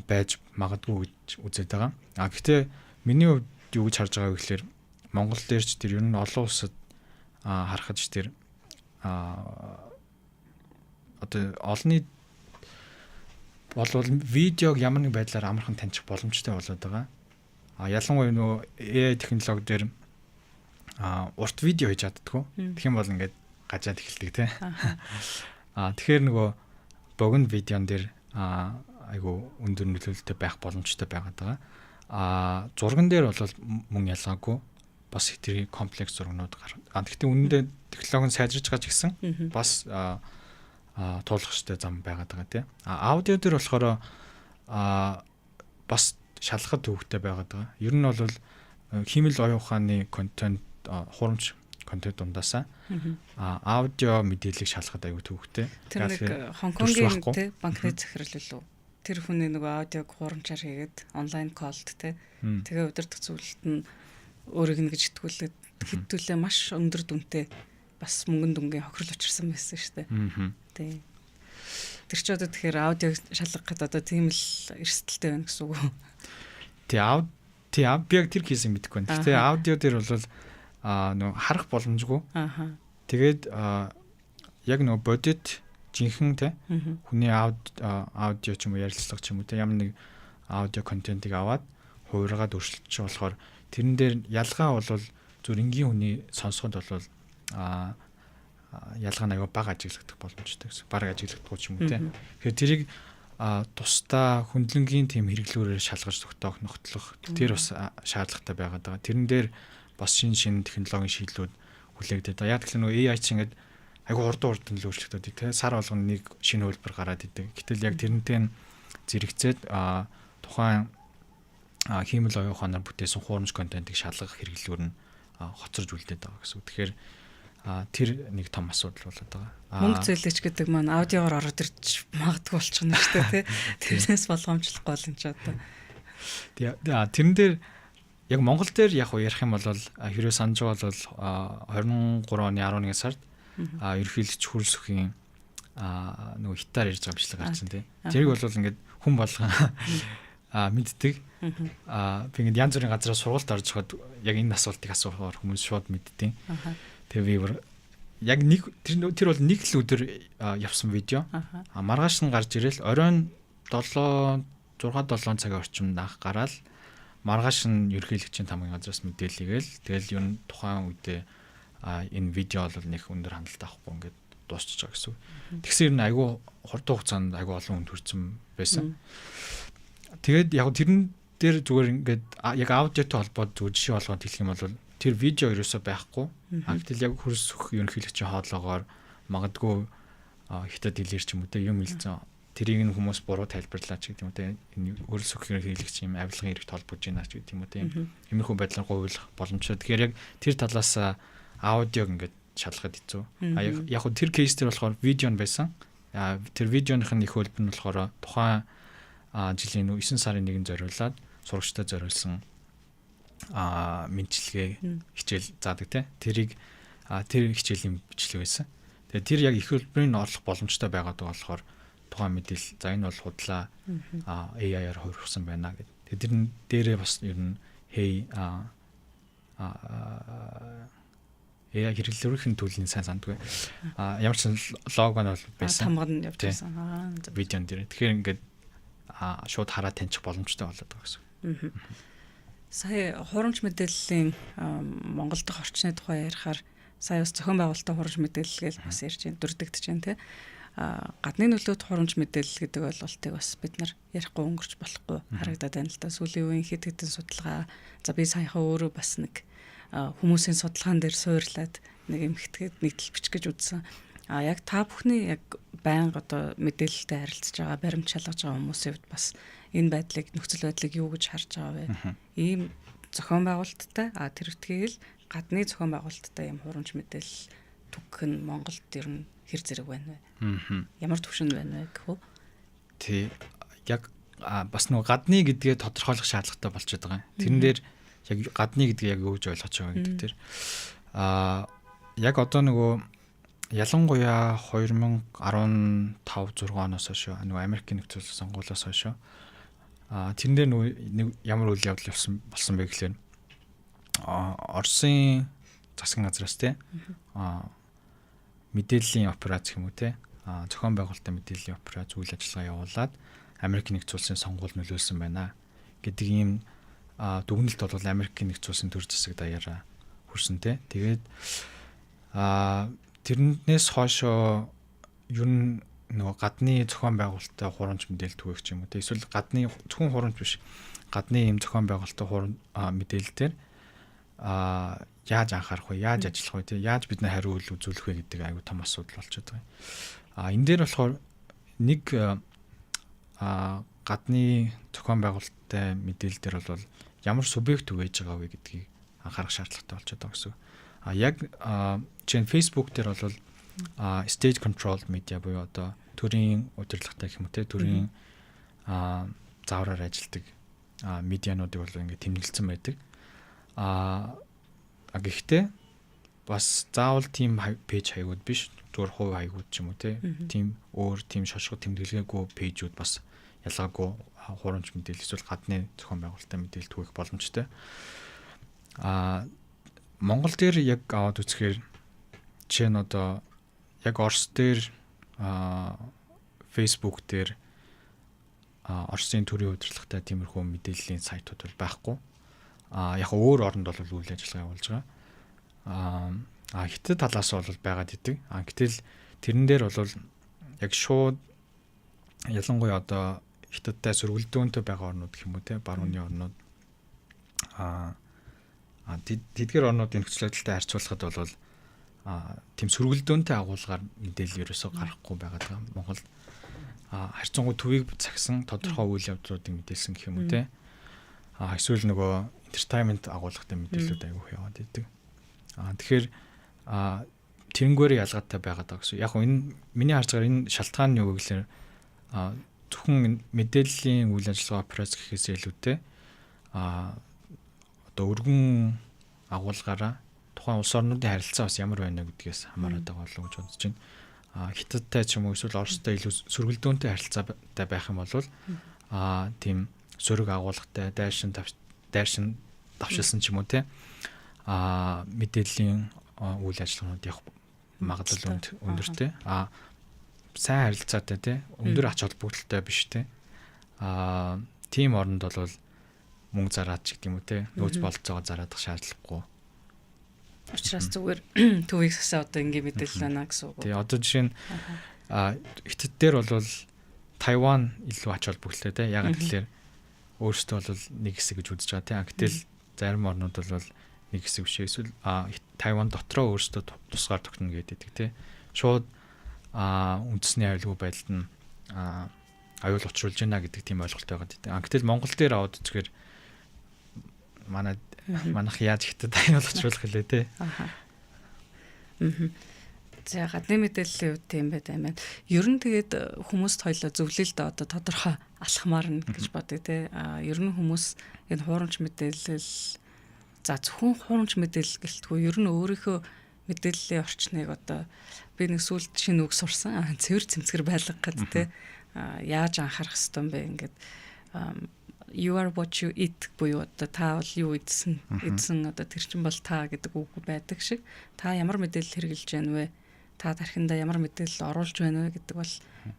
байж магадгүй гэж үзээд байгаа. Гэхдээ миний хувьд юу гэж харж байгаа вэ гэхлээр Монгол дээр ч тэр ер нь олон улсад харахад ч тэр одоо олонний болвол видеог ямар нэг байдлаар амархан таньчих боломжтой болоод байгаа. Ялангуяа нөгөө AI технологи дээр урт видео хийж чаддаггүй. Тэгэх юм бол ингээд гажаад эхэлдэг, те. Тэгэхээр нөгөө богино видеон дээр аягүй өндөр нөлөөлөлтөй байх боломжтой байгаад байгаа. Зурган дээр бол мөн ялгаагүй бас хэтэрхий комплекс зургнууд гар. Гэхдээ үнэндээ технологи нь сайжирч байгаа ч гэсэн бас туулах хэрэгтэй зам байгаад байгаа, тий. Аудио дээр болохоор бас шалгахад төвөгтэй байгаад байгаа. Ер нь бол хиймэл оюун ухааны контент, хуурамч контент дундаасаа аудио мэдээллийг шалгахад аягүй төвөгтэй. Тэр нэг Хонконгийн, тий, банкны захирал үлээ. Тэр хүний нөгөө аудиог хуурамчаар хийгээд онлайн call д, тий. Тэгээ удирдах зөвлөлт нь өөрийг нь гэж итгүүлээд хэдүүлээ маш өндөр дүнтэй бас мөнгөн дүнгийн хохирол учирсан байсан шүү дээ. Тий. Тэр чи одоо тэгэхээр аудиог шалгах гэдэг одоо тийм л эрсдэлтэй байна гэсэн үг үү? Тий, тий, би яг тэр case ийг мэдэхгүй байна. Гэхдээ аудио дээр бол нөгөө харах боломжгүй. Тэгээд яг нөгөө бодит жинхэнэ, те, хүний аудио ч юм уу, ярилцлага ч юм уу, те, ямар нэг аудио контентыг аваад хувиргаад өөрчилж болохоор тэрэн дээр ялгаа бол зүгээр энгийн хүний сонсоход бол ялгаа нь аягүй бага ажиглагдах боломжтой гэсэн. Бараг ажиглагдахгүй ч юм уу, те. Тэгэхээр тэрийг тусдаа хөндлөнгийн тийм хэрэглүүрээр шалгаж тогтоох, нөхтлөх тэр бас шаардлагатай байгаад байгаа. Тэрэн дээр бас шин шин технологийн шийдлүүд хүлээгдээд байгаа. Яг тэгэхээр нөгөө AI чинь ингээд аягүй хурдан хурдан л өөрчлөгдөд, те, сар болгоно нэг шинэ хувилбар гараад идэг. Гэтэл яг тэрнтэй нь зэрэгцээд тухайн хиймэл оюун ухаанаар бүтээсэн хуурамч контентыг шалгах хэрэглүүр нь хоцорж үлдээд байгаа гэсэн үг. Тэгэхээр тэр нэг том асуудал болоод байгаа. Мөнгө зээлээч гэдэг маань аудиогоор ороод ирж магадгүй болчихно шүү дээ, тий. Тэрнээс болгоомжлохгүй бол энэ ч одоо. Тэгээ тэрэн дээр яг Монгол дээр яг ярих юм бол хэрвээ санаж байгаа бол 23 оны 11 сард ерөнхийлөгч Хөрөлсөхийн нөгөө хятадаар ярьж байгаа бичлэг гарсан, тий. Тэрийг бол ингээд хүн болгон мэддэг. Би ингээд янз бүрийн газараа сургалт орж хаад яг энэ асуултыг асуухаар хүмүүс шууд мэддэг. Тэгээ би бүр яг нэг тэр бол нэг л өдөр явсан видео. Маргааш нь гарч ирэл оройн 7 6 7 цагийн орчимд анх гараал, маргааш нь ерөнхийлөгчийн тамгын газраас мэдээлэл игээл, тэгэл ер нь тухайн үедээ энэ видео бол нэг өндөр хандлт авахгүй ингээд дуусчих байгаа гэсэн үг. Тэгсэн ер нь аягүй хурдан хугацаанд аягүй олон хүнд хүрсэн байсан. Тэгээд яг тэрэн дээр зүгээр ингээд яг аудиотой холбоод зүгээр жишээ болгоод хэлэх юм бол тэр видео ерөөсөө байхгүй. Гэтэл яг Хөрөлсөх ерөнхийлөгчийн хоолоогоор магадгүй хятад хэлээр ч юм уу, те, юм хэлсэн. Тэрийг нь хүмүүс буруу тайлбарлаа ч гэдэг юм уу, те, энэ Хөрөлсөх ерөнхийлөгч юм авилгын эрхт холбогдож байна ч гэдэг юм уу, те, иймэрхүү байдлаар гуйлах боломжтой. Тэгэхээр яг тэр талаас аудиог ингээд шалгахад хэцүү. Яг тэр case дээр болохоор видео нь байсан. Тэр видеоных нь их хөлбөр нь болохоор тухайн жилийн 9 сарын 1-нд зориулаад сурагчдад зориулсан мэндчилгээ хичээл заадаг, те. Тэрийг тэр хичээлийн бичлэг байсан. Тэгээ тэр яг их хөлбөрийн орлох боломжтой байгаад байгаа болохоор тухайн мэдээлэл, за, энэ бол худлаа, AI-аар хувирсан байна гэдэг. Тэгээ тэр нь дээрээ бас ер нь hey а AI хэрэглүүрийн төлөвийн сайн сандгүй. Ямар ч лого нь бол байсан. Тамгад нь явж байсан. Видеон дээр. Тэгэхээр ингээд шууд хараад таньчих боломжтой болоод байгаа гэсэн. Сая хуурамч мэдээллийн Монгол дахь орчны тухай ярихаар сая бас зохион байгуулалтын хуурамч мэдээлэл гэж бас ярьж байна, дурддагдж байна те. Гадны нөлөөт хуурамч мэдээлэл гэдэг ойлголтыг бас бид нар ярихгүй өнгөрч болохгүй харагдаад байна л да. Сүүлийн үеийн хэд хэдэн судалгаа, за би саяхан өөрөө бас нэг хүмүүсийн судалгаан дээр суурлаад нэг эмхтгээд нэг тал бичих гэж үзсэн. Яг та бүхний яг байнга одоо мэдээлэлтэй харилцаж байгаа, баримт шалгаж байгаа хүмүүсийн хувьд бас энэ байдлыг, нөхцөл байдлыг юу гэж харж байгаа вэ? Ийм зохион байгуулалттай, тэр үтгийг л гадны зохион байгуулалттай ийм хуурамч мэдээлэл түгэх нь Монголд ер нь хэр зэрэг байна вэ? Ямар түвшинд байна вэ гэх үү? Тий. Яг бас нөгөө гадны гэдгээ тодорхойлох шаардлагатай болчиход байгаа юм. Тэрэн дээр яг гадны гэдгийг яг юу гэж ойлгож байгаа гэдэг тэр. Яг одоо нөгөө ялангуяа 2015 6 оноос хойш нөгөө Америкийн нэгдсэн улсын сонгуулиас хойш тэрэн дээр нөгөө нэг ямар үйл явдал явсан болсон бэ гэхлээр Оросын засгийн газраас те мэдээллийн операц гэх юм уу те зохион байгуулалтын мэдээллийн операц үйл ажиллагаа явуулаад Америк нэгдсэн улсын сонгуул нөлөөлсөн байна гэдэг ийм дүгнэлт бол Америкийн нэгдсэн улсын төр засаг даяараа хүрсэн те. Тэгээд тэрнээс хойшоо ер нь нөгөө гадны зохион байгуулалттай хуурамч мэдээлэл түгээх юм уу те. Эсвэл гадны зөвхөн хуурамч биш, гадны ийм зохион байгуулалттай хуурамч мэдээлэл дээр яаж анхаарах вэ? Яаж ажиллах вэ? Те яаж бид нар хариу үйл үзүүлэх вэ гэдэг аюу том асуудал болчиход байгаа юм. Энэ дээр болохоор нэг гадны зохион байгуулалттай мэдээлэл дээр бол ямар субъект түгээж байгаа вэ гэдгийг анхаарах шаардлагатай болчиход байгаа гэсэн. Яг жишээ нь Facebook дээр бол state controlled media буюу одоо төрийн удирдлагатай гэх юм уу те, төрийн заавраар ажилладаг медиануудыг бол ингээд тэмдэглэсэн байдаг. Гэхдээ бас заавал тийм page хаягууд биш, зүгээр хувь хаягууд ч юм уу те, тийм өөр тийм шошго тэмдэглэгээгүй page үүд бас ялгаагүй хуурамч мэдээлэл эсвэл гадны зохион байгуулалттай мэдээлэл түгээх боломжтой. Монгол дээр яг аваад үзэхээр жишээ нь одоо яг Орос дээр Facebook дээр Оросын төрийн удирдлагатай тиймэрхүү мэдээллийн сайтууд бол байхгүй. Яг өөр оронд бол үйл ажиллагаа явуулж байгаа. Хятад талаас бол байгаад идэг. Гэтэл тэрэн дээр бол яг шууд ялангуяа одоо Хятадтай сөргөлдөөнтэй байгаа орнууд гэх юм уу те, барууны орнууд тэдгээр орнуудын нөхцөл байдалтай харьцуулахад бол тийм сөргөлдөөнтэй агуулгаар мэдээлэл ерөөсөө гарахгүй байгаа даа. Монголд харьцангуй төвийг цагсан тодорхой үйл явдлуудыг мэдээлсэн гэх юм уу те. Эсвэл нөгөө entertainment агуулгатай мэдээллүүд аягүй их яваад идэг. Тэгэхээр тэрнгээр ялгаатай байгаад байгаа гэсэн. Яг энэ миний харж байгаа энэ шалтгаан нь юу гэхээр зөвхөн мэдээллийн үйл ажиллагаа операц гэхээс илүүтэй одоо өргөн агуулгаараа тухайн улс орнуудын харилцаа бас ямар байна гэдгээс хамаарат байгаа болов уу гэж бодож байна. Хятадтай ч юм уу эсвэл Оростой илүү сөргөлдөөнтэй харилцаатай байх юм бол тийм сөрөг агуулгатай дайшин давшилсан ч юм уу те мэдээллийн үйл ажиллагаанууд явах магадлал өндөртэй. Сайн харилцаатай те, өндөр ач холбогдолтой биш те. Тийм оронд бол мөнгө зараад ч гэдэг юм уу те, нөөц бололцоогоо зараадах шаардлагагүй. Учраас зүгээр төвийг сасаа одоо ингээ мэдээлэл байна гэсэн үг. Тий, одоо жишээ нь Хятад дээр бол Тайван илүү ач холбогдолтой те. Ягаад гэвэл өөрсдөө бол нэг хэсэг гэж үзэж байгаа те. Гэтэл зарим орнууд бол нэг хэсэг биш, эсвэл Тайван дотроо өөрсдөө тусгаар тогтно гэдэг те. Шууд үндэсний аюулгүй байдалд нь аюул учруулж байна гэдэг тийм ойлголт байгаа гэдэг. Гэтэл Монгол дээр аваад үзэхээр манайх яаж Хятад аюул учруулах гэлээ те. Аха. За, гадны мэдээллийн хувьд тийм байт юм байна. Ер нь тэгээд хүмүүст хоёлоо зөвлөе л дээ, одоо тодорхой алхмаар нь гэж бодъё те. Ер нь хүмүүс энэ хуурамч мэдээлэл, за зөвхөн хуурамч мэдээлэл гэлтгүй, ер нь өөрийнхөө мэдээллийн орчныг одоо би нэг сүүлд шинэ үг сурсан. Цэвэр цэмцгэр байлгах гэдэг те. Яаж анхаарах хэвээр юм бэ ингээд. You are what you eat буюу одоо та бол юу идсэн, одоо тэр чинь бол та гэдэг үг байдаг шиг, та ямар мэдээлэл хэрэглэж байна вэ? Та тархиндаа ямар мэдээлэл оруулж байна вэ гэдэг бол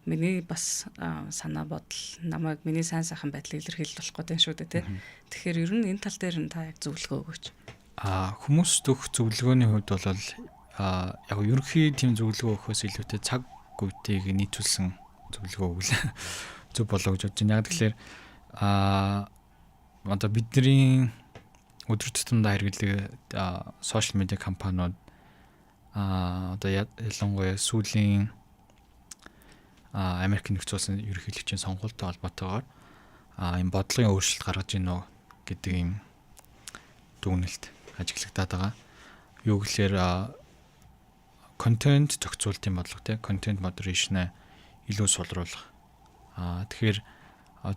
миний бас санаа бодол, намайг, миний сайн сайхан байдлыг илэрхийлэл болох гэдэг юм шүү дээ, тий. Тэгэхээр ер нь энэ тал дээр нь та яг зөвлөгөө өгөөч. Хүмүүст өгөх зөвлөгөөний хувьд бол яг ерөнхий тийм зөвлөгөө өгөхөөс илүүтэй цаг үеийг нийцүүлсэн зөвлөгөө өгвөл зөв болоо гэж бодож байна. Яг тэгэхээр одоо бидний өдөр тутамдаа хэрэглэдэг social media компаниуд одоо ялангуяа сүүлийн Америк нэгдсэн улсын ерөнхийлөгчийн сонгуультай холбоотойгоор энэ бодлогын өөрчлөлт гаргаж ийн үү гэдэг юм дүгнэлт ажиглагдаад байгаа. Юу гэхээр контент зохицуултын бодлого, те, content moderation-а илүү сулруулах. Тэгэхээр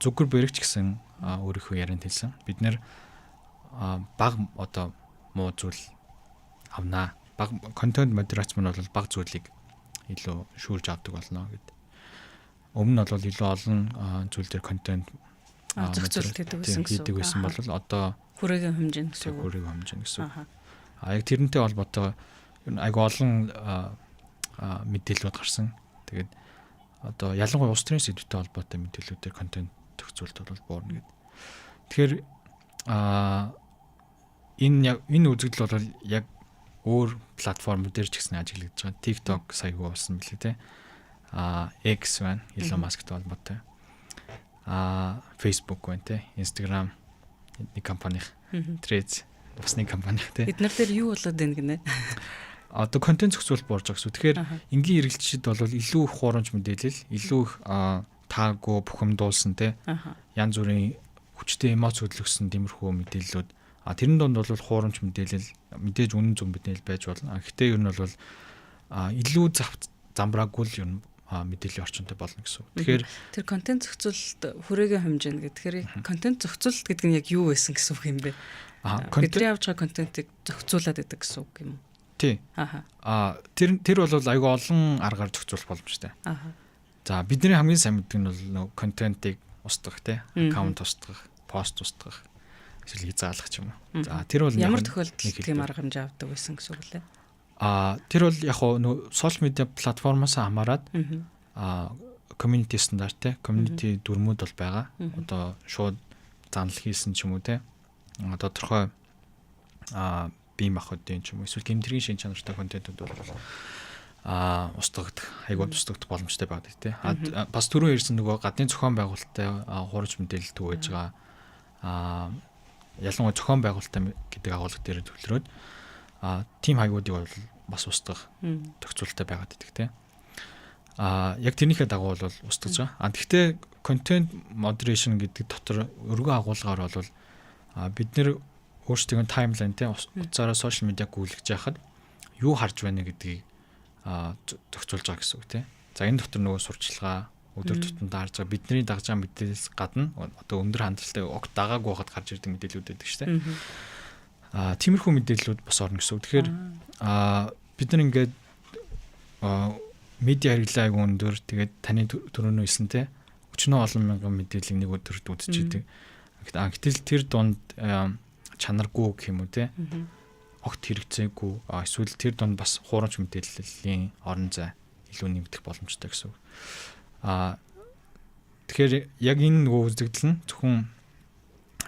Зукерберг ч гэсэн өөрийнхөө ярианд хэлсэн. Бид нэр баг одоо муу зүйл авнаа. Баг контент модерац маань бол баг зүйлийг илүү шүүрж авдаг болно гэд. Өмнө нь бол илүү олон зүйл дээр контент зохицуулт хийдэг байсан гэсэн. Хийдэг байсан бол одоо хүрээгийн хэмжээнд гэсэн үг. Хүрээгийн хэмжээнд гэсэн үг. Яг тэрнтэй холбоотойгоо ер нь айгу олон мэдээллүүд гарсан. Тэгээд одоо ялангуяа улс төрийн сэдвтэй холбоотой мэдээллүүдээр контент зохицуулалт бол буурна гэдэг. Тэгэхээр энэ яг энэ үзэгдэл бол яг өөр платформ дээр ч гэсэн ажиглагдаж байгаа. TikTok саягүй болсон билээ, те. X байна. Elon Musk-тай холбоотой. Facebook байна, те. Instagram нэг компанийн, Threads бас нэг компани, те. Эднэр дээр юу болоод байна гинэ? Одоо контент зохицуулалт буурж байгаа гэсэн. Тэгэхээр энгийн хэрэглэгчид бол илүү их хуурамч мэдээлэл, илүү их таагүй, бухимдуулсан, те. Янз бүрийн хүчтэй эмоц хөдөлгөсөн тиймэрхүү мэдээллүүд, тэрэн донд бол хуурамч мэдээлэл, мэдээж үнэн зөв мэдээлэл байж болно. Гэхдээ ер нь бол илүү замбраагүй л ер нь мэдээллийн орчинтой болно гэсэн үг. Тэгэхээр тэр контент зохицуулалт хүрээгийн хэмжээнд гэдэг. Тэгэхээр контент зохицуулалт гэдэг нь яг юу байсан гэсэн үг юм бэ? Бидний авч байгаа контентыг зохицуулаад байдаг гэсэн үг юм уу? Тий. Тэр бол айгүй олон аргаар зохицуулах боломжтой. За, бидний хамгийн сайн мэддэг нь бол нөгөө контентыг устгах, тий. Аккаунт устгах, пост устгах, эсвэл хязгаарлах ч юм уу. За, тэр бол ямар тохиолдолд тийм арга хэмжээ авдаг байсан гэсэн үг лээ? Тэр бол яг нөгөө social media платформоос хамаарат community стандарт, те, community дүрмүүд бол байгаа. Одоо шууд занал хийсэн ч юм уу, те, тодорхой бие махбодын ч юм уу, эсвэл гэмт хэргийн шинж чанартай контентууд бол устгагдах, айгуу устгагдах боломжтой байдаг, те. Бас түрүү ярьсан нөгөө гадны зохион байгуулалттай хуурамч мэдээлэл түгээж байгаа, ялангуяа зохион байгуулалттай гэдэг агуулга дээр төвлөрөөд тийм хаягуудыг бол бас устгах зохицуулттай байгаад байдаг, те. Яг тэрнийхээ дагуу бол устгаж байгаа. Гэхдээ content moderation гэдэг дотор өргөн агуулгаар бол бид нэр өөрсдийн timeline, те, утсаараа social media гүйлгэж яхад юу харж байна гэдгийг зохицуулж байгаа гэсэн үг, те. За, энэ дотор нөгөө сурчлагаа, өдөр тутамдаа харж байгаа, бидний дагж байгаа мэдээлэлс гадна одоо өндөр хандлттай огт дагаагүй байхад гарч ирдэг мэдээллүүд байдаг шүү дээ. Тиймэрхүү мэдээллүүд бас орно гэсэн үг. Тэгэхээр бид нар ингээд медиа хэрэглээ айгүй өндөр, тэгээд таны түрүүнөө хэлсэн, те, өчнөө олон мянган мэдээллийг нэг өдөрт үзчихдэг. Гэтэл тэр дунд чанаргүй гэх юм уу, те, огт хэрэгцээгүй, эсвэл тэр дунд бас хуурамч мэдээллийн орон зай илүү нэмэгдэх боломжтой гэсэн үг. Тэгэхээр яг энэ нөгөө үзэгдэл нь зөвхөн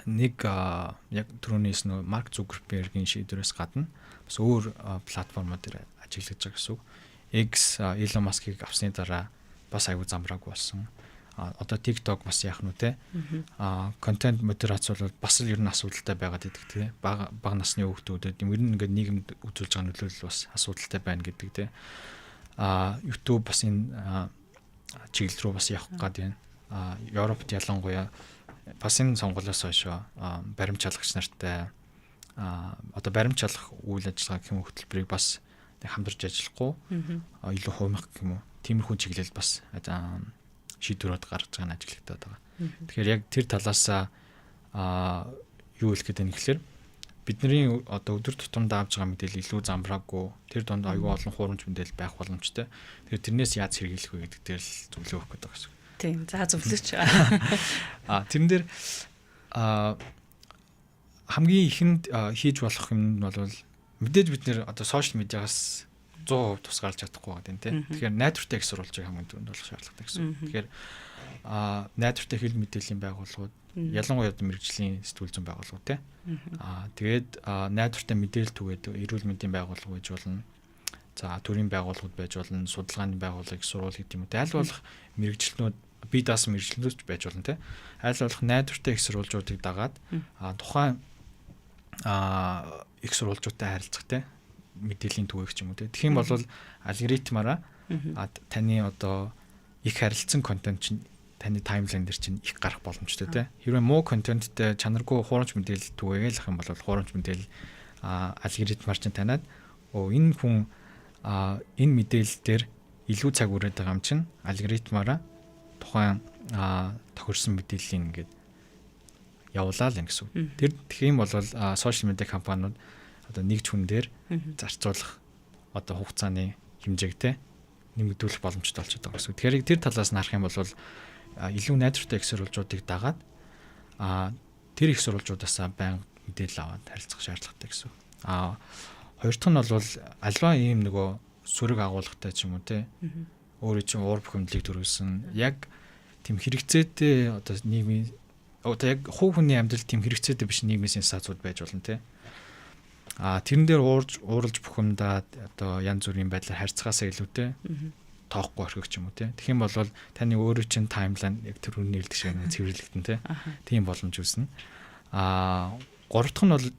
нэг яг түрүүний хэлсэн нөгөө Марк Зукербергийн шийдвэрээс гадна бас өөр платформууд дээр ажиглаж байгаа гэсэн үг. X Elon Musk-ыг авсны дараа бас аягүй замбраагүй болсон. Одоо TikTok бас яах нь те. Контент модерац бол бас л ер нь асуудалтай байгаад идэг, те. Бага бага насны хүүхдүүдэд ер нь ингээд нийгэмд үзүүлж байгаа нөлөөлөл бас асуудалтай байна гэдэг, те. YouTube бас энэ чиглэл рүү бас явах гээд байна. Европт ялангуяа бас энэ сонгуулиас хойш баримт чалгагч нартай одоо баримт чалгах үйл ажиллагаа гэх юм хөтөлбөрийг бас хамтарч ажиллахгүй, илүү хувимах гэх юм уу, тиймэрхүү чиглэл бас шийдвэрүүд гаргаж байгаа нь ажиглагдаад байгаа. Тэгэхээр яг тэр талаас юу хэлэх гээд байна гэхээр бидний одоо өдөр тутамдаа авч байгаа мэдээлэл илүү замбраагүй, тэр донд аюул олон хуурамч мэдээлэл байх боломжтой. Тэгэхээр тэрнээс яаж сэргийлэх вэ гэдэг дээр л зөвлөгөө өгөх гэдэг байгаа гэсэн. Тийм. За, зөвлөж. Тэрэн дээр хамгийн ихэнд хийж болох юм нь бол мэдээж бид нэр одоо social media-гаас 100% тусгаарлаж чадахгүй байгаа юм тий. Тэгэхээр найдвартай их сурвалжийг хамгийн түрүүнд болох шаардлагатай гэсэн. Тэгэхээр найдвартай хэвлэл мэдээллийн байгууллагууд, ялангуяа одоо мэргэжлийн сэтгүүл зүйн байгууллагууд тий. Тэгээд найдвартай мэдээлэл түгээдэг эрүүл мэндийн байгууллага байж болно. За, төрийн байгууллагууд байж болно, судалгааны байгууллага, сургууль гэдэг юм уу. Аль болох мэргэжилтнүүд, бие даасан мэргэжилтнүүд ч байж болно тий. Аль болох найдвартай их сурвалжуудыг дагаад тухайн их сурвалжуудтай харилцах тий, мэдээллийн түгээх ч юм уу тий. Тэгэх юм бол алгоритмаараа таны одоо их харилцсан контент чинь таны timeline дээр чинь их гарах боломжтой тий. Хэрвээ муу контенттэй, чанаргүй хуурамч мэдээлэл түгээгээл ах юм бол хуурамч мэдээлэл алгоритмаар чинь таниад, өө, энэ хүн энэ мэдээлэл дээр илүү цаг үрээд байгаа юм чинь алгоритмаараа тухайн тохирсон мэдээллийг ингээд явуулаа л юм гэсэн үг. Тэр тэгэх юм бол social media компаниуд одоо нэг ч хүн дээр зарцуулах одоо хугацааны хэмжээг те нэмэгдүүлэх боломжтой болчиход байгаа гэсэн. Тэгэхээр тэр талаас нь харах юм бол илүү найдвартай их сурвалжуудыг дагаад тэр их сурвалжуудаас байнга мэдээлэл аваад харилцах шаардлагатай гэсэн. Хоёр дахь нь бол альва ийм нөгөө сөрөг агуулгатай ч юм уу те, өөрөө чинь уур бухимдлыг төрүүлсэн яг тийм хэрэгцээтэй, одоо нийгмийн, одоо яг хувь хүний амьдрал тийм хэрэгцээтэй биш нийгмийн сенсацууд байж болно те. Тэрэн дээр уурж ууралж бухимдаад одоо янз бүрийн байдлаар харьцахаасаа илүүтэй тоохгүй орхих ч юм уу те. Тэгэх юм бол таны өөрөө чинь timeline яг тэр хүний хэлдэг шиг нэг цэвэрлэгдэн те. Тийм боломж үүснэ. Гурав дахь нь бол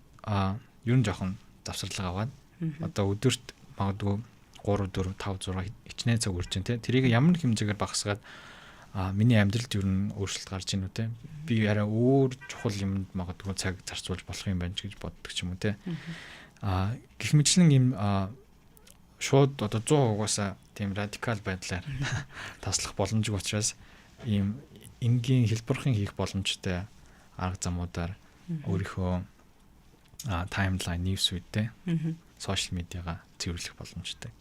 ер нь жоохон завсарлага аваад одоо өдөрт магадгүй 3 4 5 6 хичнээн цаг үрж чинь те. Тэрийг ямар нэг хэмжээгээр багасгаад миний амьдралд ер нь өөрчлөлт гарч ийн үү те. Би арай өөр чухал юмд магадгүй цаг зарцуулж болох юм байна ч гэж боддог ч юм уу те. Гэх мэтчилэн юм шууд одоо 100% угаасаа тийм радикал байдлаар таслах боломжгүй учраас ийм энгийн хэлбэрхэн хийх боломжтой арга замуудаар өөрийнхөө timeline, news feed-тэй social media-га цэвэрлэх боломжтой.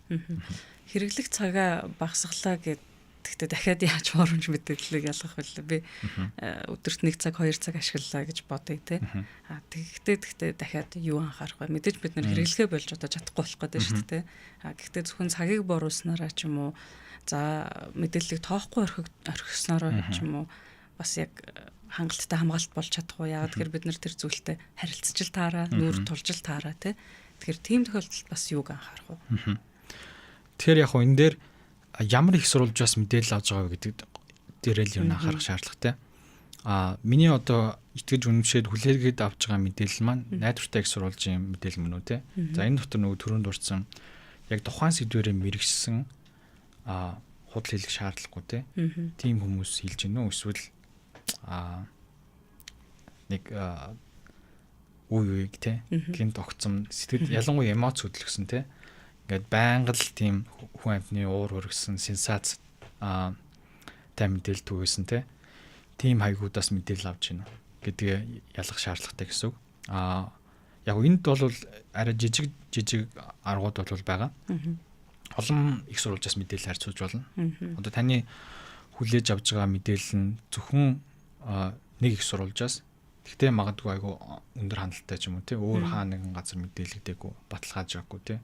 Хэрэглэх цагаа багасгалаа гэд. Гэхдээ дахиад яаж хуурамч мэдээллийг ялгах вэ? Би өдөрт 1 цаг, 2 цаг ашиглалаа гэж бодъё те. Тэгэхдээ дахиад юу анхаарах вэ? Мэдээж бид нэр хэрэглэхээ болж одоо чадахгүй болох гэдэг шүү дээ. Гэхдээ зөвхөн цагийг бууруулснараа ч юм уу, за, мэдээллийг тоохгүй орхисноороо ч юм уу бас яг хангалттай хамгаалалт болж чадахгүй. Яагаад тэгэхээр бид нар тэр зүйлтэй харилцаж л таараа, нүүр тулж л таараа те. Тэгэхээр тийм тохиолдолд бас юуг анхаарах вэ? Тэгэхээр яг хуу энэ дээр ямар их сурвалжаас мэдээлэл авч байгаа вэ гэдэг дээрээ л юу анхаарах шаардлагатай. Миний одоо итгэж үнэмшээд хүлээгээд авч байгаа мэдээлэл маань найдвартай их сурвалжийн мэдээлэл мөн үү те. За, энэ дотор нөгөө түрүүнд дурдсан яг тухайн сэдвэрээ мэргэшсэн, худал хэлэх шаардлагагүй те. Тийм хүмүүс хэлж гинөө эсвэл нэг үе үеиг те гинт огцом сэтгэл, ялангуяа эмоц хөдөлгсөн те, ингээд байнга л тийм хүн амьтны уур хүргэсэн сенсац тай мэдээлэл түгээсэн те, тийм хаягуудаас мэдээлэл авч байна гэдгээ ялгах шаардлагатай гэсэн үг. Яг энд бол арай жижиг жижиг аргууд бол байгаа. Олон их сурвалжаас мэдээлэл харьцуулж болно. Одоо таны хүлээж авч байгаа мэдээлэл нь зөвхөн нэг их сурвалжаас, гэхдээ магадгүй айгу өндөр хандлттай ч юм уу те, өөр хаа нэгэн газар мэдээлэгдээгүй, баталгаажаагүй те,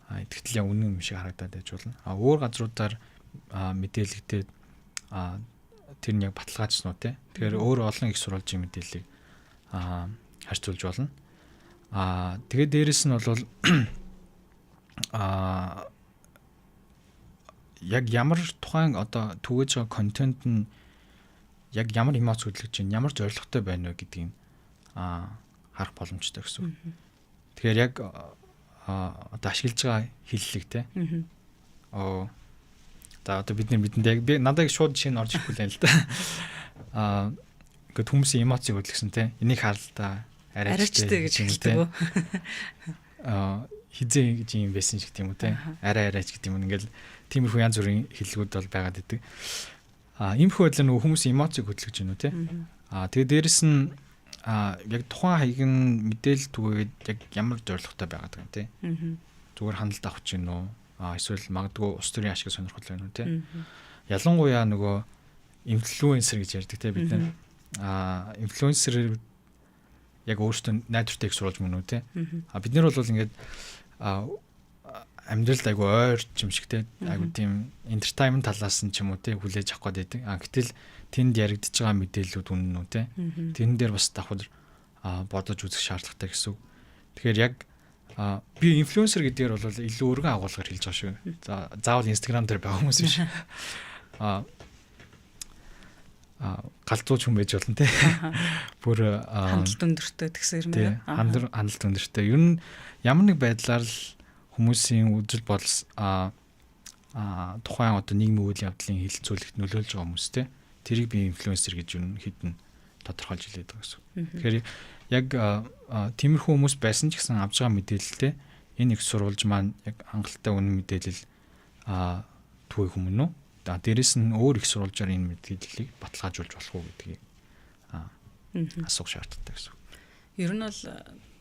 тэгтэл яг үнэн юм шиг харагдаад байж болно. Өөр газруудаар мэдээлэгдээд тэр нь яг баталгаажсан уу те. Тэгэхээр өөр олон их сурвалжийн мэдээллийг харьцуулж болно. Тэгээд дээрэс нь бол яг ямар тухайн одоо түгээж байгаа контент нь яг ямар эмоц хөдөлгөж байна, ямар зорилготой байна вэ гэдгийг харах боломжтой гэсэн үг. Тэгэхээр яг одоо ашиглаж байгаа хэллэг те. Оо. За, одоо бид нар бидэнд яг би надад шууд жишээ нь орж ирэхгүй л юм л да. Ингээд хүмүүсийн эмоцийг хөдөлгсөн те. Энийг харалтаа арайчтай гэж хэлдэг үү? Хизээ гэж юм байсан ч гэдэг юм уу те. Арай арайч гэдэг юм. Ингээл тиймэрхүү янз бүрийн хэллэгүүд бол байгаад идэг. Иймэрхүү байдлаар нөгөө хүмүүсийн эмоцийг хөдөлгөж байна уу те. Тэгээ дээрэс нь яг тухайн хаяг нь мэдээлэл түгээгээд яг ямар зорилготой байгаад байгаа юм те. Зүгээр хяналт авах чинь үү? Эсвэл магадгүй улс төрийн ашиг сонирхол байна уу те. Ялангуяа нөгөө инфлюенсер гэж ярьдаг те бид нар. Инфлюенсер яг өөртөө найдвартай их сурвалж мөн үү те. Бид нар бол ингээд амьдралд айгу ойр юм шиг те, айгу тийм entertainment талаас нь ч юм уу те хүлээж авах гээд байдаг. Гэтэл тэнд яригдж байгаа мэдээллүүд үнэн үү те. Тэрэн дээр бас давхар бодож үзэх шаардлагатай гэсэн үг. Тэгэхээр яг би инфлюенсер гэдгээр бол илүү өргөн агуулгаар хэлж байгаа шүү. За, заавал Instagram дээр байгаа хүмүүс биш. А а галзууч хүн байж болно те. Бүр хандлт өндөртэй тэгсэн юм байна. Хандлт өндөртэй. Ер нь ямар нэг байдлаар л хүмүүсийн үзэл бодол а тухайн одоо нийгмийн үйл явдлын хэлэлцүүлэгт нөлөөлж байгаа хүмүүс те. Тэрийг би инфлюенсер гэж юу хэдэн тодорхойлж хэлээд байгаа гэсэн. Тэгэхээр яг тиймэрхүү хүмүүс байсан ч гэсэн авж байгаа мэдээлэлтэй энэ их сурвалж маань яг хангалттай үнэн мэдээлэл түгээх юм уу? Дээрээс нь өөр их сурвалжаар энэ мэдээллийг баталгаажуулж болох уу гэдгийг асуух шаардлагатай гэсэн. Ер нь бол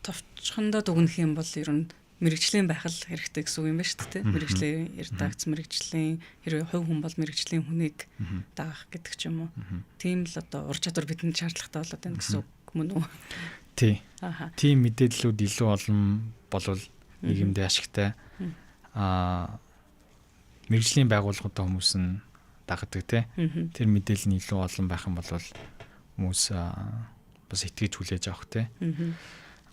товчхондоо дүгнэх юм бол ер нь мэргэжлийн байх л хэрэгтэй гэсэн үг юм байна шүү дээ. Мэргэжлийн редакц, мэргэжлийн, хэрвээ хувь хүн бол мэргэжлийн хүнийг дагах гэдэг ч юм уу. Тийм л одоо ур чадвар бидэнд шаардлагатай болоод байна гэсэн үг мөн үү? Тий. Тийм мэдээллүүд илүү олон болвол нийгэмдээ ашигтай. Мэргэжлийн байгууллагуудаа хүмүүс нь дагадаг те. Тэр мэдээлэл нь илүү олон байх юм бол хүмүүс бас итгэж хүлээж авах те.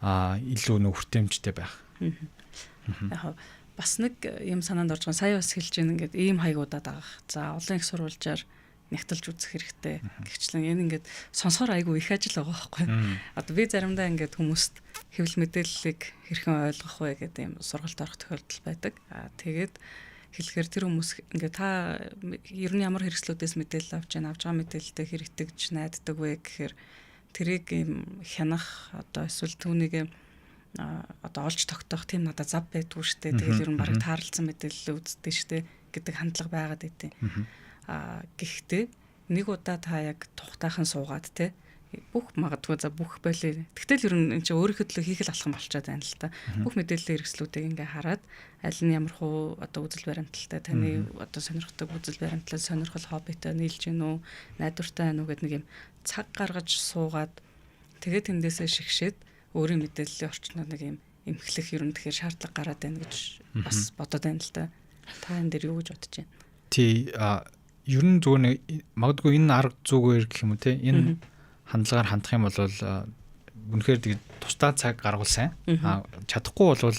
Илүү нөх хүртээмжтэй байх. Яг бас нэг юм санаанд орж байгаа. Сая бас хэлж байна, ингээд ийм хаягуудаа дагах. За, олон их сурвалжаар нягталж үзэх хэрэгтэй гэгчлэн энэ ингээд сонсохоор айгүй их ажил байгаа байхгүй. Одоо би заримдаа ингээд хүмүүст хэвлэл мэдээллийг хэрхэн ойлгох вэ гэдэг юм сургалт орох тохиолдол байдаг. Тэгээд хэлэхээр тэр хүмүүс ингээд та ер нь ямар хэрэгслүүдээс мэдээлэл авч байна, авч байгаа мэдээлэлтэй хэр итгэж найддаг вэ гэхээр тэрийг юм хянах одоо эсвэл түүнийг одоо олж тогтоох тийм надад зав байдгүй штэ. Тэгэл ер нь бараг таарлцсан мэдээлэл үздэг штэ гэдэг хандлага байгаад байдیں۔ Гэхдээ нэг удаа та яг тухтайхан суугаад те, бүх магадгүй, за, бүх болий. Тэгтэл ер нь эн чинь өөрийнхөө төлөө хийх л алхам болчиход байна л та. Бүх мэдээллийн хэрэгслүүдийг ингээ хараад аль нь ямар хуу одоо үзэл баримталтай, таны одоо сонирхдаг үзэл баримтлал, сонирхол, хоббитой нийлж гин үү, найдвартай байна уу гэдэг нэг юм цаг гаргаж суугаад, тэгээд тэндээсээ шигшээд өөрийн мэдээллийн орчноо нэг юм эмхлэх ер нь тэгэхээр шаардлага гараад байна гэж бас бодоод байна л та. Та энэ дээр юу гэж бодож байна? Тий, ер нь зүгээр нэг магадгүй энэ арга зүгээр гэх юм уу те, энэ хандлагаар хандах юм бол үнэхээр тэгээд тусдаа цаг гаргуул сайн. Чадахгүй бол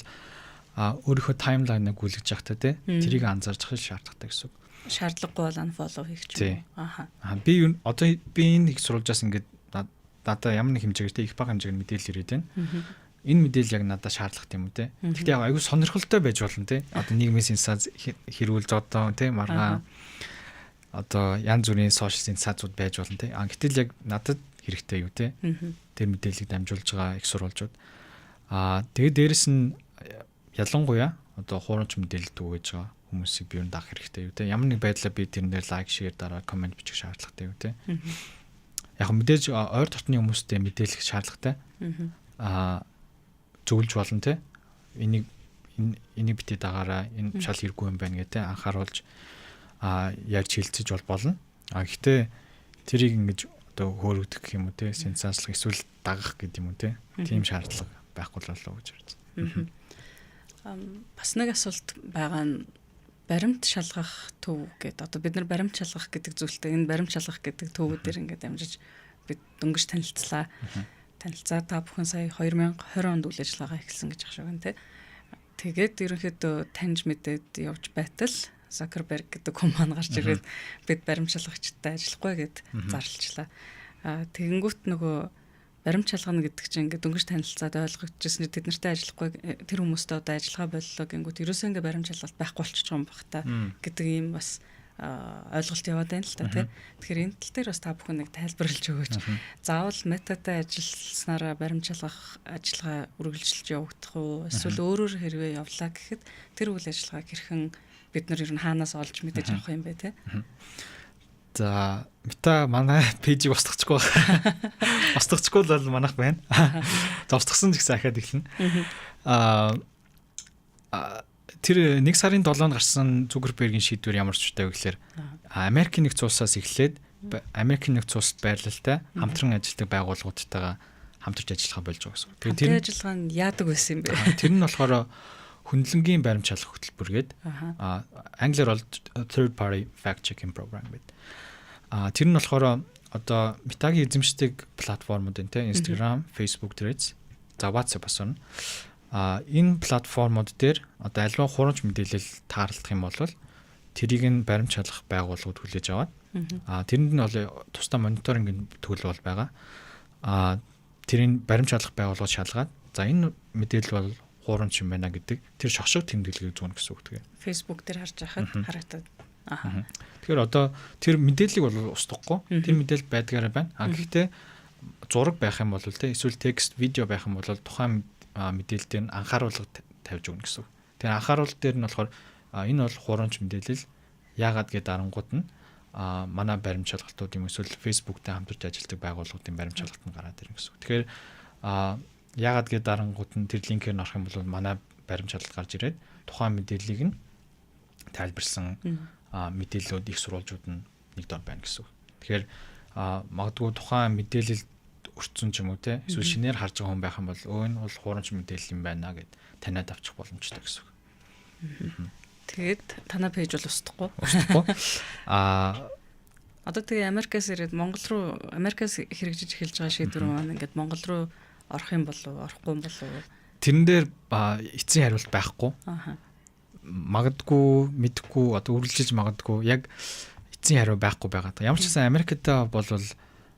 өөрийнхөө timeline ыг гүйлгэж явахдаа те, тэрийг анзаарч явах шаардлагатай гэсэн үг. Шаардлагагүй бол unfollow хийх ч юм уу. Аха. Би одоо би энэ их сурвалжаас ингээд надаа ямар нэг хэмжээгээр те, их бага хэмжээгээр мэдээлэл ирээд байна. Энэ мэдээлэл яг надад шаардлагатай юм уу те. Гэхдээ яг айгүй сонирхолтой байж болно те. Одоо нийгмийн сенсац хэрүүл зодоо те, маргаан одоо янз бүрийн social сенсацууд байж болно те. Гэтэл яг надад хэрэгтэй юу те. Тэр мэдээллийг дамжуулж байгаа их сурвалжууд. Тэгээд дээрэс нь ялангуяа одоо хуурамч мэдээлэл түгээж байгаа хүмүүсийг би юу даах хэрэгтэй юу те. Ямар нэг байдлаар би тэрэн дээр like, share дараа comment бичих шаардлагатай юу те. Яг мэдээж ойр дотны хүмүүстэй мэдээлэх шаардлагатай. Зөвлөж болно те. Энийг энийг битээ дагаараа, энэ шал хэрэггүй юм байна гэдэг анхааруулж ярьж хэлцэж бол болно. Гэхдээ тэрийг ингэж одоо хөөрөгдөх юм уу те, сенсацлах эсвэл дагах гэдэг юм уу те. Тийм шаардлага байхгүй л болов уу гэж харж байна. Бас нэг асуулт байгаа нь баримт шалгах төв гэдэг. Одоо бид нар баримт шалгах гэдэг зүйлтэй, энэ баримт шалгах гэдэг төвүүдээр ингээд дамжиж бид дөнгөж танилцлаа. Танилцаа та бүхэн сая 2020 онд үйл ажиллагаа эхэлсэн гэж ах шиг байна те. Тэгээд ерөнхийдөө таньж мэдээд явж байтал Zuckerberg гэдэг хүн маань гарч ирээд бид баримт шалгагчтай ажиллахгүй гэд зарлчлаа. Тэгэнгүүт нөгөө баримт шалгана гэдэг чинь ингээд дөнгөж танилцаад ойлгогдчихсэн, тэд нартай ажиллахгүй, тэр хүмүүстэй одоо ажиллагаа боллоо гингүүт ерөөсөө ингээд баримт шалгалт байхгүй болчих юм бах та гэдэг ийм бас ойлголт яваад байна л та тий. Тэгэхээр энэ тал дээр бас та бүхэн нэг тайлбарлаж өгөөч. Заавал Meta тай ажилласнараа баримт шалгах ажиллагаа үргэлжилж явагдах уу? Эсвэл өөрөөр хэрвээ явлаа гэхэд тэр үйл ажиллагааг хэрхэн бид нар ер нь хаанаас олж мэдэж авах юм бэ те? За, Meta манай page ийг устгахгүй байна. Устгахгүй л бол манайх байна. За, устгасан ч гэсэн ахаад эхэлнэ. Тэр 1 сарын 7-нд гарсан Zuckerberg-ийн шийдвэр ямар ч үтэй вэ гэхээр Америкийн нэгдсэн улсаас эхлээд Америкийн нэгдсэн улсад байрлалтай хамтран ажилладаг байгууллагуудтайгаа хамтарч ажиллахаа болж байгаа гэсэн. Тэгээд тэр ажиллагаа нь яадаг байсан юм бэ? Тэр нь болохоор хөндлөнгийн баримт шалгах хөтөлбөр гээд, англиар бол third party fact checking program гэдэг. Тэр нь болохоор одоо Meta-гийн эзэмшдэг платформуд энэ те, Instagram, Facebook, Threads, за WhatsApp бас орно. Энэ платформуд дээр одоо альва хуурамч мэдээлэл таарлах юм бол тэрийг нь баримт шалгах байгууллагууд хүлээж аваад, тэрэнд нь бол тусдаа мониторингийн төлөв бол байгаа. Тэрийг баримт шалгах байгууллагууд шалгаад, за, энэ мэдээлэл бол хуурамч юм байна гэдэг тэр шошго тэмдэглэгийг зүүнэ гэсэн үг тэгээ. Facebook дээр харж байхад харагдаад. Тэгэхээр одоо тэр мэдээллийг бол устгахгүй. Тэр мэдээлэл байдгаараа байна. Гэхдээ зураг байх юм бол те, эсвэл текст, видео байх юм бол тухайн мэдээлэл дээр нь анхааруулга тавьж өгнө гэсэн үг. Тэр анхааруулга дээр нь болохоор энэ бол хуурамч мэдээлэл, яагаад гээд дарангууд нь манай баримт шалгалтууд юм эсвэл Facebook-тэй хамтарч ажилладаг байгууллагуудын баримт шалгалт нь гараад ирнэ гэсэн үг. Тэгэхээр яагаад гээд дарангууд нь тэр линкээр нь орох юм бол манай баримт шалгалт гарч ирээд тухайн мэдээллийг нь тайлбарсан мэдээллүүд, их сурвалжууд нь нэг дор байна гэсэн үг. Тэгэхээр магадгүй тухайн мэдээлэл өртсөн ч юм уу те, эсвэл шинээр харж байгаа хүн байх юм бол өө, энэ бол хуурамч мэдээлэл юм байна гэд таниад авчих боломжтой гэсэн үг. Тэгээд танай page бол устдахгүй. Устдахгүй. Одоо тэгээ Америкаас ирээд Монгол руу, Америкаас хэрэгжиж эхэлж байгаа шийдвэр маань ингээд Монгол руу орох юм болов уу, орохгүй юм болов уу? Тэрэн дээр эцсийн хариулт байхгүй. Магадгүй, мэдхгүй, одоо үргэлжилж магадгүй, яг эцсийн хариу байхгүй байгаа. Ямар ч гэсэн Америкт бол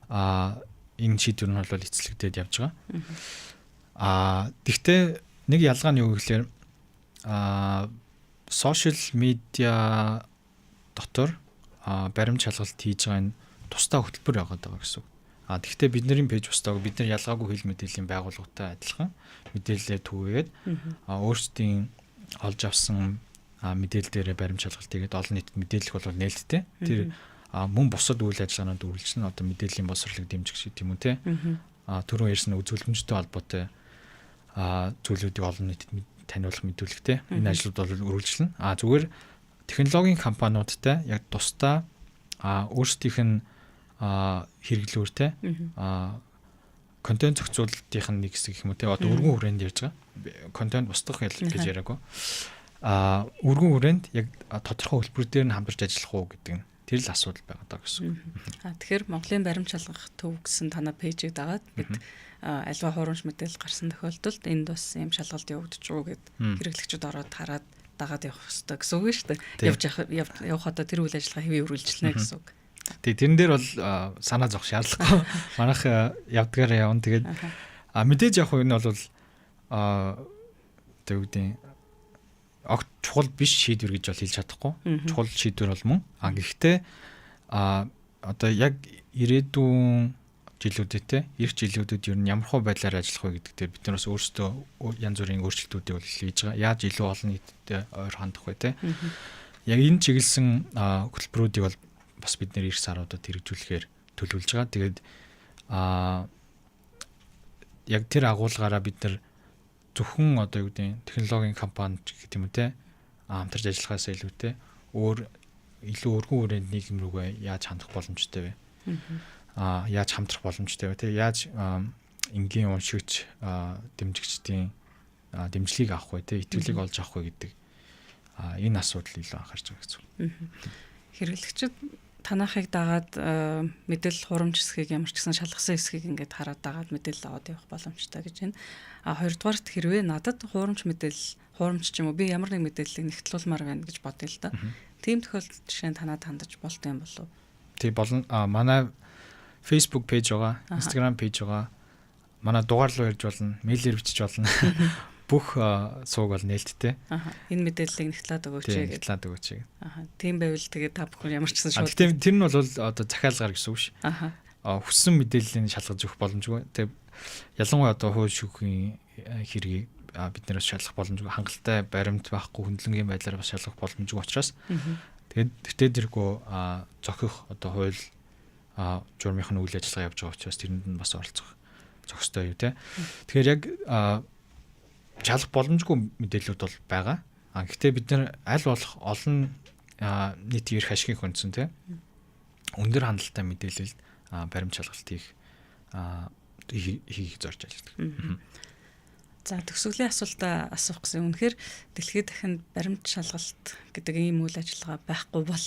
энэ шийдвэр нь бол эцэслэгдээд явж байгаа. Тэгтээ нэг ялгаа нь юу гэхээр social media дотор баримт шалгалт хийж байгаа энэ тусдаа хөтөлбөр яваад байгаа гэсэн үг. Тэгвэл бидний page устаагүй, бид нар ялгаагүй хэл мэдээллийн байгууллагатай адилхан мэдээлэлээ түгээгээд, өөрсдийн олж авсан мэдээлэл дээрээ баримт шалгалт хийгээд олон нийтэд мэдээлэх бол нээлттэй. Тэр мөн бусад үйл ажиллагаанууд үргэлжлэн, одоо мэдээллийн боловсролыг дэмжих шиг тийм үү те. Түрүүн ярьсан үзүүлэмжтэй холбоотой зүйлүүдийг олон нийтэд таниулах, мэдүүлэхтэй энэ ажлууд бол үргэлжлэнэ. Зүгээр технологийн компаниудтай яг тусдаа өөрсдийнх нь хэрэглүүртэй контент зохицуулалтын нэг хэсэг гэх юм уу те, одоо өргөн хүрээнд ярьж байгаа. Контент устгах гэж яриаггүй. Өргөн хүрээнд яг тодорхой хөтөлбөр дээр нь хамтарч ажиллах уу гэдэг нь тэр л асуудал байгаа даа гэсэн. Тэгэхээр Монголын баримт шалгах төв гэсэн танай page ийг дагаад бид альва хуурамч мэдээлэл гарсан тохиолдолд энд бас ийм шалгалт явагдаж байгаа гэд хэрэглэгчид ороод хараад дагаад явах хэрэгтэй гэсэн үг шүү дээ. Явж явах одоо тэр үйл ажиллагаа хэвээ үргэлжлэнэ гэсэн үг. Тэг, тэрэн дээр бол санаа зовх шаардлагагүй. Манайх явдгаараа явна. Тэгээд мэдээж яг энэ бол тэг үгдийн огт чухал биш шийдвэр гэж бол хэлж чадахгүй. Чухал шийдвэр бол мөн. Гэхдээ одоо яг ирээдүйн жилүүдэд те, эх жилүүдэд ер нь ямар хөө байдлаар ажиллах вэ гэдэг дээр бид нар бас өөрсдөө янз бүрийн өөрчлөлтүүдийг бол хийж байгаа. Яаж илүү олон нийтэд ойр хандах вэ те. Яг энэ чиглэсэн хөтөлбөрүүдийг бол бас бид нэр эх саруудад хэрэгжүүлэхээр төлөвлөж байгаа. Тэгээд яг тэр агуулгаараа бид нар зөвхөн одоо юу гэдэг, технологийн компани гэх юм уу те, хамтарч ажиллахаас илүүтэй өөр илүү өргөн хүрээнд нийгэм рүүгээ яаж хандах боломжтой вэ? Яаж хамтрах боломжтой вэ те? Яаж энгийн уншигч, дэмжигчдийн дэмжлэгийг авах вэ те? Итгэлийг олж авах вэ гэдэг энэ асуудал илүү анхаарч байгаа гэсэн. Хэрэглэгчид танахыг дагаад мэдээлэл хуурамч хэсгийг, ямар ч гэсэн шалгасан хэсгийг ингээд хараад дагаад мэдээлэл аваад явах боломжтой гэж байна. Хоёрдугаарт хэрвээ надад хуурамч мэдээлэл, хуурамч ч юм уу, би ямар нэг мэдээллийг нэгтлүүлмээр байна гэж бодъё л да. Тийм тохиолдолд жишээ нь танад хандаж болт юм болов уу? Тий, болно. Манай Facebook page байгаа, Instagram page байгаа. Манай дугаар руу ирж болно, мэйлээр бичиж болно. Бүх сувг бол нээлттэй. Энэ мэдээллийг нэгтлээд өгөөч гэж. Нэгтлээд өгөөч гэж. Тийм байвал тэгээд та бүхэн ямар ч гэсэн шууд. Тэгэхээр тэр нь бол одоо захиалгаар гэсэн үг ш. Хүссэн мэдээллийг шалгаж өгөх боломжгүй. Тэгээд ялангуяа одоо хууль шүүхийн хэргийг бид нэрээс шалгах боломжгүй, хангалттай баримт байхгүй, хөндлөнгийн байдлаар бас шалгах боломжгүй учраас тэгээд тэртээ тэргүй зохих одоо хууль журмынх нь үйл ажиллагаа явж байгаа учраас тэрэнд нь бас оролцох зохистой юу те. Тэгэхээр яг шалгах боломжгүй мэдээллүүд бол байгаа. Гэхдээ бид нар аль болох олон нийтийн эрх ашигыг хүндсэн те. өндөр хандалттай мэдээлэлд баримт шалгалт хийх хийх зорж ажилладаг. За, төгсгөлийн асуултаа асуух гэсэн. Үнэхээр дэлхийд дахинд баримт шалгалт гэдэг ийм үйл ажиллагаа байхгүй бол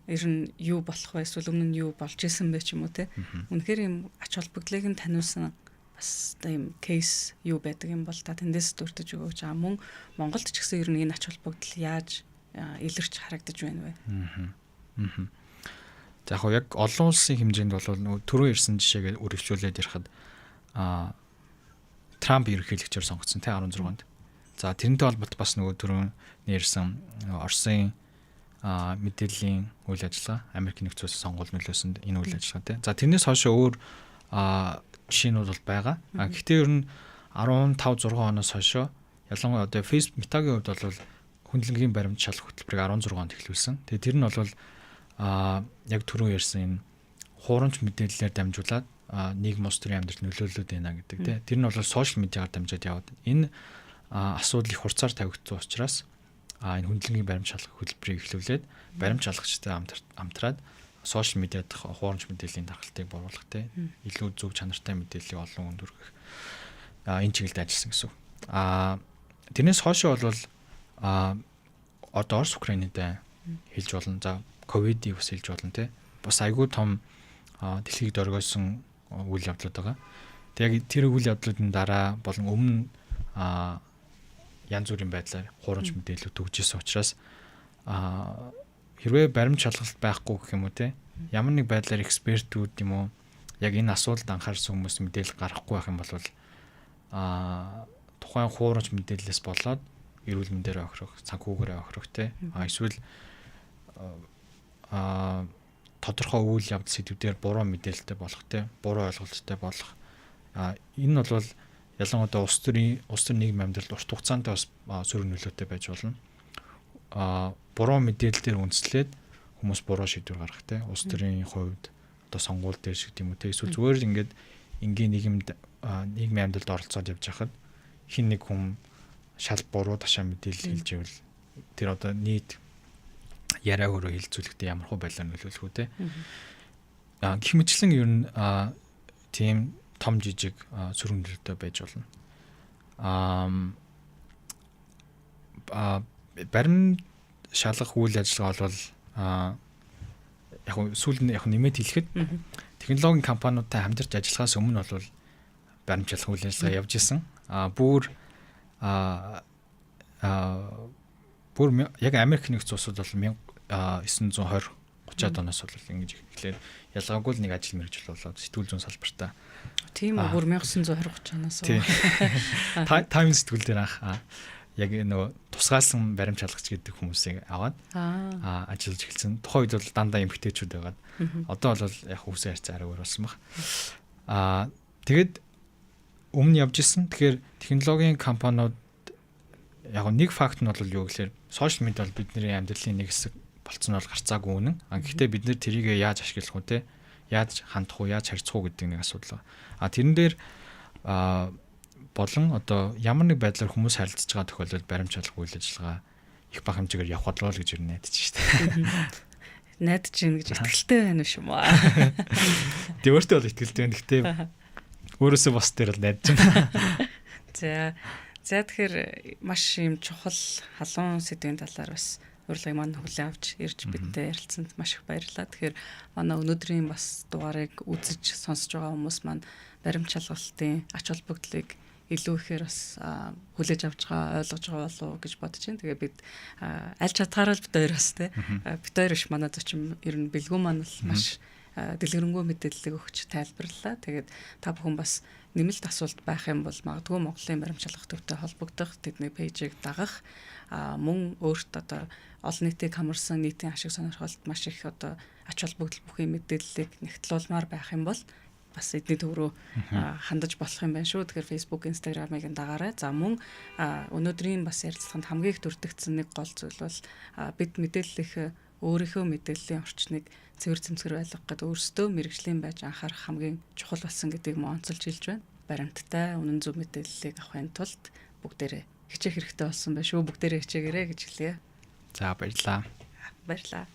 ер нь юу болох вэ? Эсвэл өмнө нь юу болж исэн бэ ч юм уу те. Үнэхээр ийм ач холбогдлыг нь таниулсан бас ийм case юу байдаг юм бол та тэндээс дурдж өгөөч. А мөн Монголд ч гэсэн ер нь энэ ач холбогдол яаж илэрч харагдаж байна вэ? За, яг олон улсын хэмжээнд бол нөгөө түрүү ирсэн жишээгээ үргэлжлүүлээд ярихад Трамп ерөнхийлөгчөөр сонгогдсон те 16 онд. За, тэрнтэй холбоотой бас нөгөө түрүүн нэрсэн Оросын мэдээллийн үйл ажиллагаа, Америк нэгдсэн улсын сонгуульд нөлөөсөнд энэ үйл ажиллагаа те. За, тэрнээс хойш өөр жишээнүүд бол байгаа. А гэхдээ ер нь 15 6 оноос хойшоо, ялангуяа одоо Facebook, Meta-гийн хувьд бол хүндлэнгийн баримт шалгах хөтөлбөрийг 16 онд эхлүүлсэн. Тэгээ тэр нь бол яг түрүү ярьсан энэ хуурамч мэдээллээр дамжуулаад нийгэм, улс төрийн амьдралд нөлөөлөд байна гэдэг тий. Тэр нь бол social media-гаар дамжаад яваад энэ асуудал их хурцаар тавигдсан учраас энэ хүндлэнгийн баримт шалгах хөтөлбөрийг эхлүүлээд баримт шалгагчтай хамтраад social media дахь хуурамч мэдээллийн тархалтыг бууруулах тий. Илүү зөв чанартай мэдээллийг олон хүнд хүргэх энэ чиглэлд ажилласан гэсэн. Тэрнээс хойшоо бол одоо Орос Украинд хэлж болно. За, ковидыг бас хэлж болно тий. Бас айгүй том дэлхийг доргиосон үйл явдлууд байгаа. Тэг яг тэр үйл явдлуудын дараа болон өмнө янз бүрийн байдлаар хуурамч мэдээлэл төгжижсэн учраас хэрвээ баримт шалгалт байхгүй гэх юм уу те, ямар нэг байдлаар экспертүүд юм уу, яг энэ асуудалд анхаарсан хүмүүс мэдээлэл гаргахгүй байх юм бол тухайн хуурамч мэдээллээс болоод эрүүл мэндээр хохирох, санхүүгээрээ хохирох те, эсвэл тодорхой үйл явдал сэдвүүдээр буруу мэдээлэлтэй болох те, буруу ойлголттой болох. Энэ бол ялангуяа улс төр нийгэм амьдралд урт хугацаанд бас сөрөг нөлөөтэй байж болно. Буруу мэдээлэл дээр үндэслээд хүмүүс буруу шийдвэр гаргах те, улс төрийн хувьд одоо сонгуул дээр шиг тийм үү те, эсвэл зүгээр ингээд энгийн нийгэмд, нийгмийн амьдралд оролцоод явж байхад хэн нэг хүн шал буруу ташаа мэдээлэл хэлж ивэл тэр одоо нийт яриа өрөө хэлцүүлэхдээ ямар хөө байдлаар нөлөөлөх үү те. Гэх мэтчлэн ер нь тийм том жижиг сөрөг нөлөөтэй байж болно. Баримт шалгах үйл ажиллагаа бол яг сүүлд нь яг нэмээд хэлэхэд технологийн компаниудтай хамтарч ажиллахаас өмнө бол баримт шалгах үйл ажиллагаа явж исэн. А бүр яг Америк нэгдсэн улсууд бол 1920 30-аад оноос бол ингэж эхлээд ялгаагүй л нэг ажил мэргэжил болоод сэтгүүл зүйн салбартаа. Тийм үү, бүр 1920 30 оноос. Тийм. Time сэтгүүл дээр анх яг нөгөө тусгаалсан баримт шалгагч гэдэг хүмүүсийг аваад ажиллаж эхэлсэн. Тухайн үед бол дандаа эмэгтэйчүүд байгаад, одоо бол яг хүүсэн харьцаа арай өөр болсон баг. Тэгээд өмнө явж исэн. Тэгэхээр технологийн компаниуд яг нэг факт нь бол юу гэхээр social media бол бидний амьдралын нэг хэсэг болцсон нь бол гарцаагүй үнэн. А гэхдээ бид нэр тэрийг яаж ашиглах вэ те? Яаж хандах уу, яаж харьцах уу гэдэг нэг асуудал байна. А тэрэн дээр болон одоо ямар нэг байдлаар хүмүүс харилцаж байгаа тохиолдолд баримт шалгах үйл ажиллагаа их бага хэмжээгээр явах болов гэж юу найдаж шүү дээ. Найдаж гин гэж итгэлтэй байна уу юм аа. Тэг өөртөө бол итгэлтэй байна. Гэхдээ өөрөөсөө бос дээр бол найдаж байна. За, тэгэхээр маш юм чухал халуун сэдвийн талаар бас урилгыг маань хүлээн авч ирж бидтэй ярилцсанд маш их баярлалаа. Тэгэхээр манай өнөөдрийн бас дугаарыг үзэж сонсож байгаа хүмүүс маань баримт шалгалтын ач холбогдлыг илүү ихээр бас хүлээж авч байгаа, ойлгож байгаа болов уу гэж бодож байна. Тэгээ бид аль чадхаараа л бид хоёр бас те, бид хоёр биш, манай зочин ер нь бэлгүү маань л маш дэлгэрэнгүй мэдээллийг өгч тайлбарлалаа. Тэгээд та бүхэн бас нэмэлт асуулт байх юм бол магадгүй Монголын баримт шалгах төвтэй холбогдох, тэдний page ийг дагах, мөн өөрт одоо олон нийтийг хамарсан нийтийн ашиг сонирхолд маш их одоо ач холбогдол бүхий мэдээллийг нэгтлуулмаар байх юм бол бас эдний төв рүү хандаж болох юм байна шүү. Тэгэхээр Facebook, Instagram-ыг дагаарай. За, мөн өнөөдрийн бас ярилцлаганд хамгийн их дурддагдсан нэг гол зүйл бол бид мэдээллийнх өөрийнхөө мэдээллийн орчныг цэвэр цэмцгэр байлгах гэдэг өөрсдөө мэргэжлийн байж анхаарах хамгийн чухал болсон гэдгийг мөн онцолж хэлж байна. Баримттай, үнэн зөв мэдээллийг авахын тулд бүгдээрээ хичээх хэрэгтэй болсон байна шүү. Бүгдээрээ хичээгээрэй гэж хэлье. За, баярлалаа. Баярлалаа.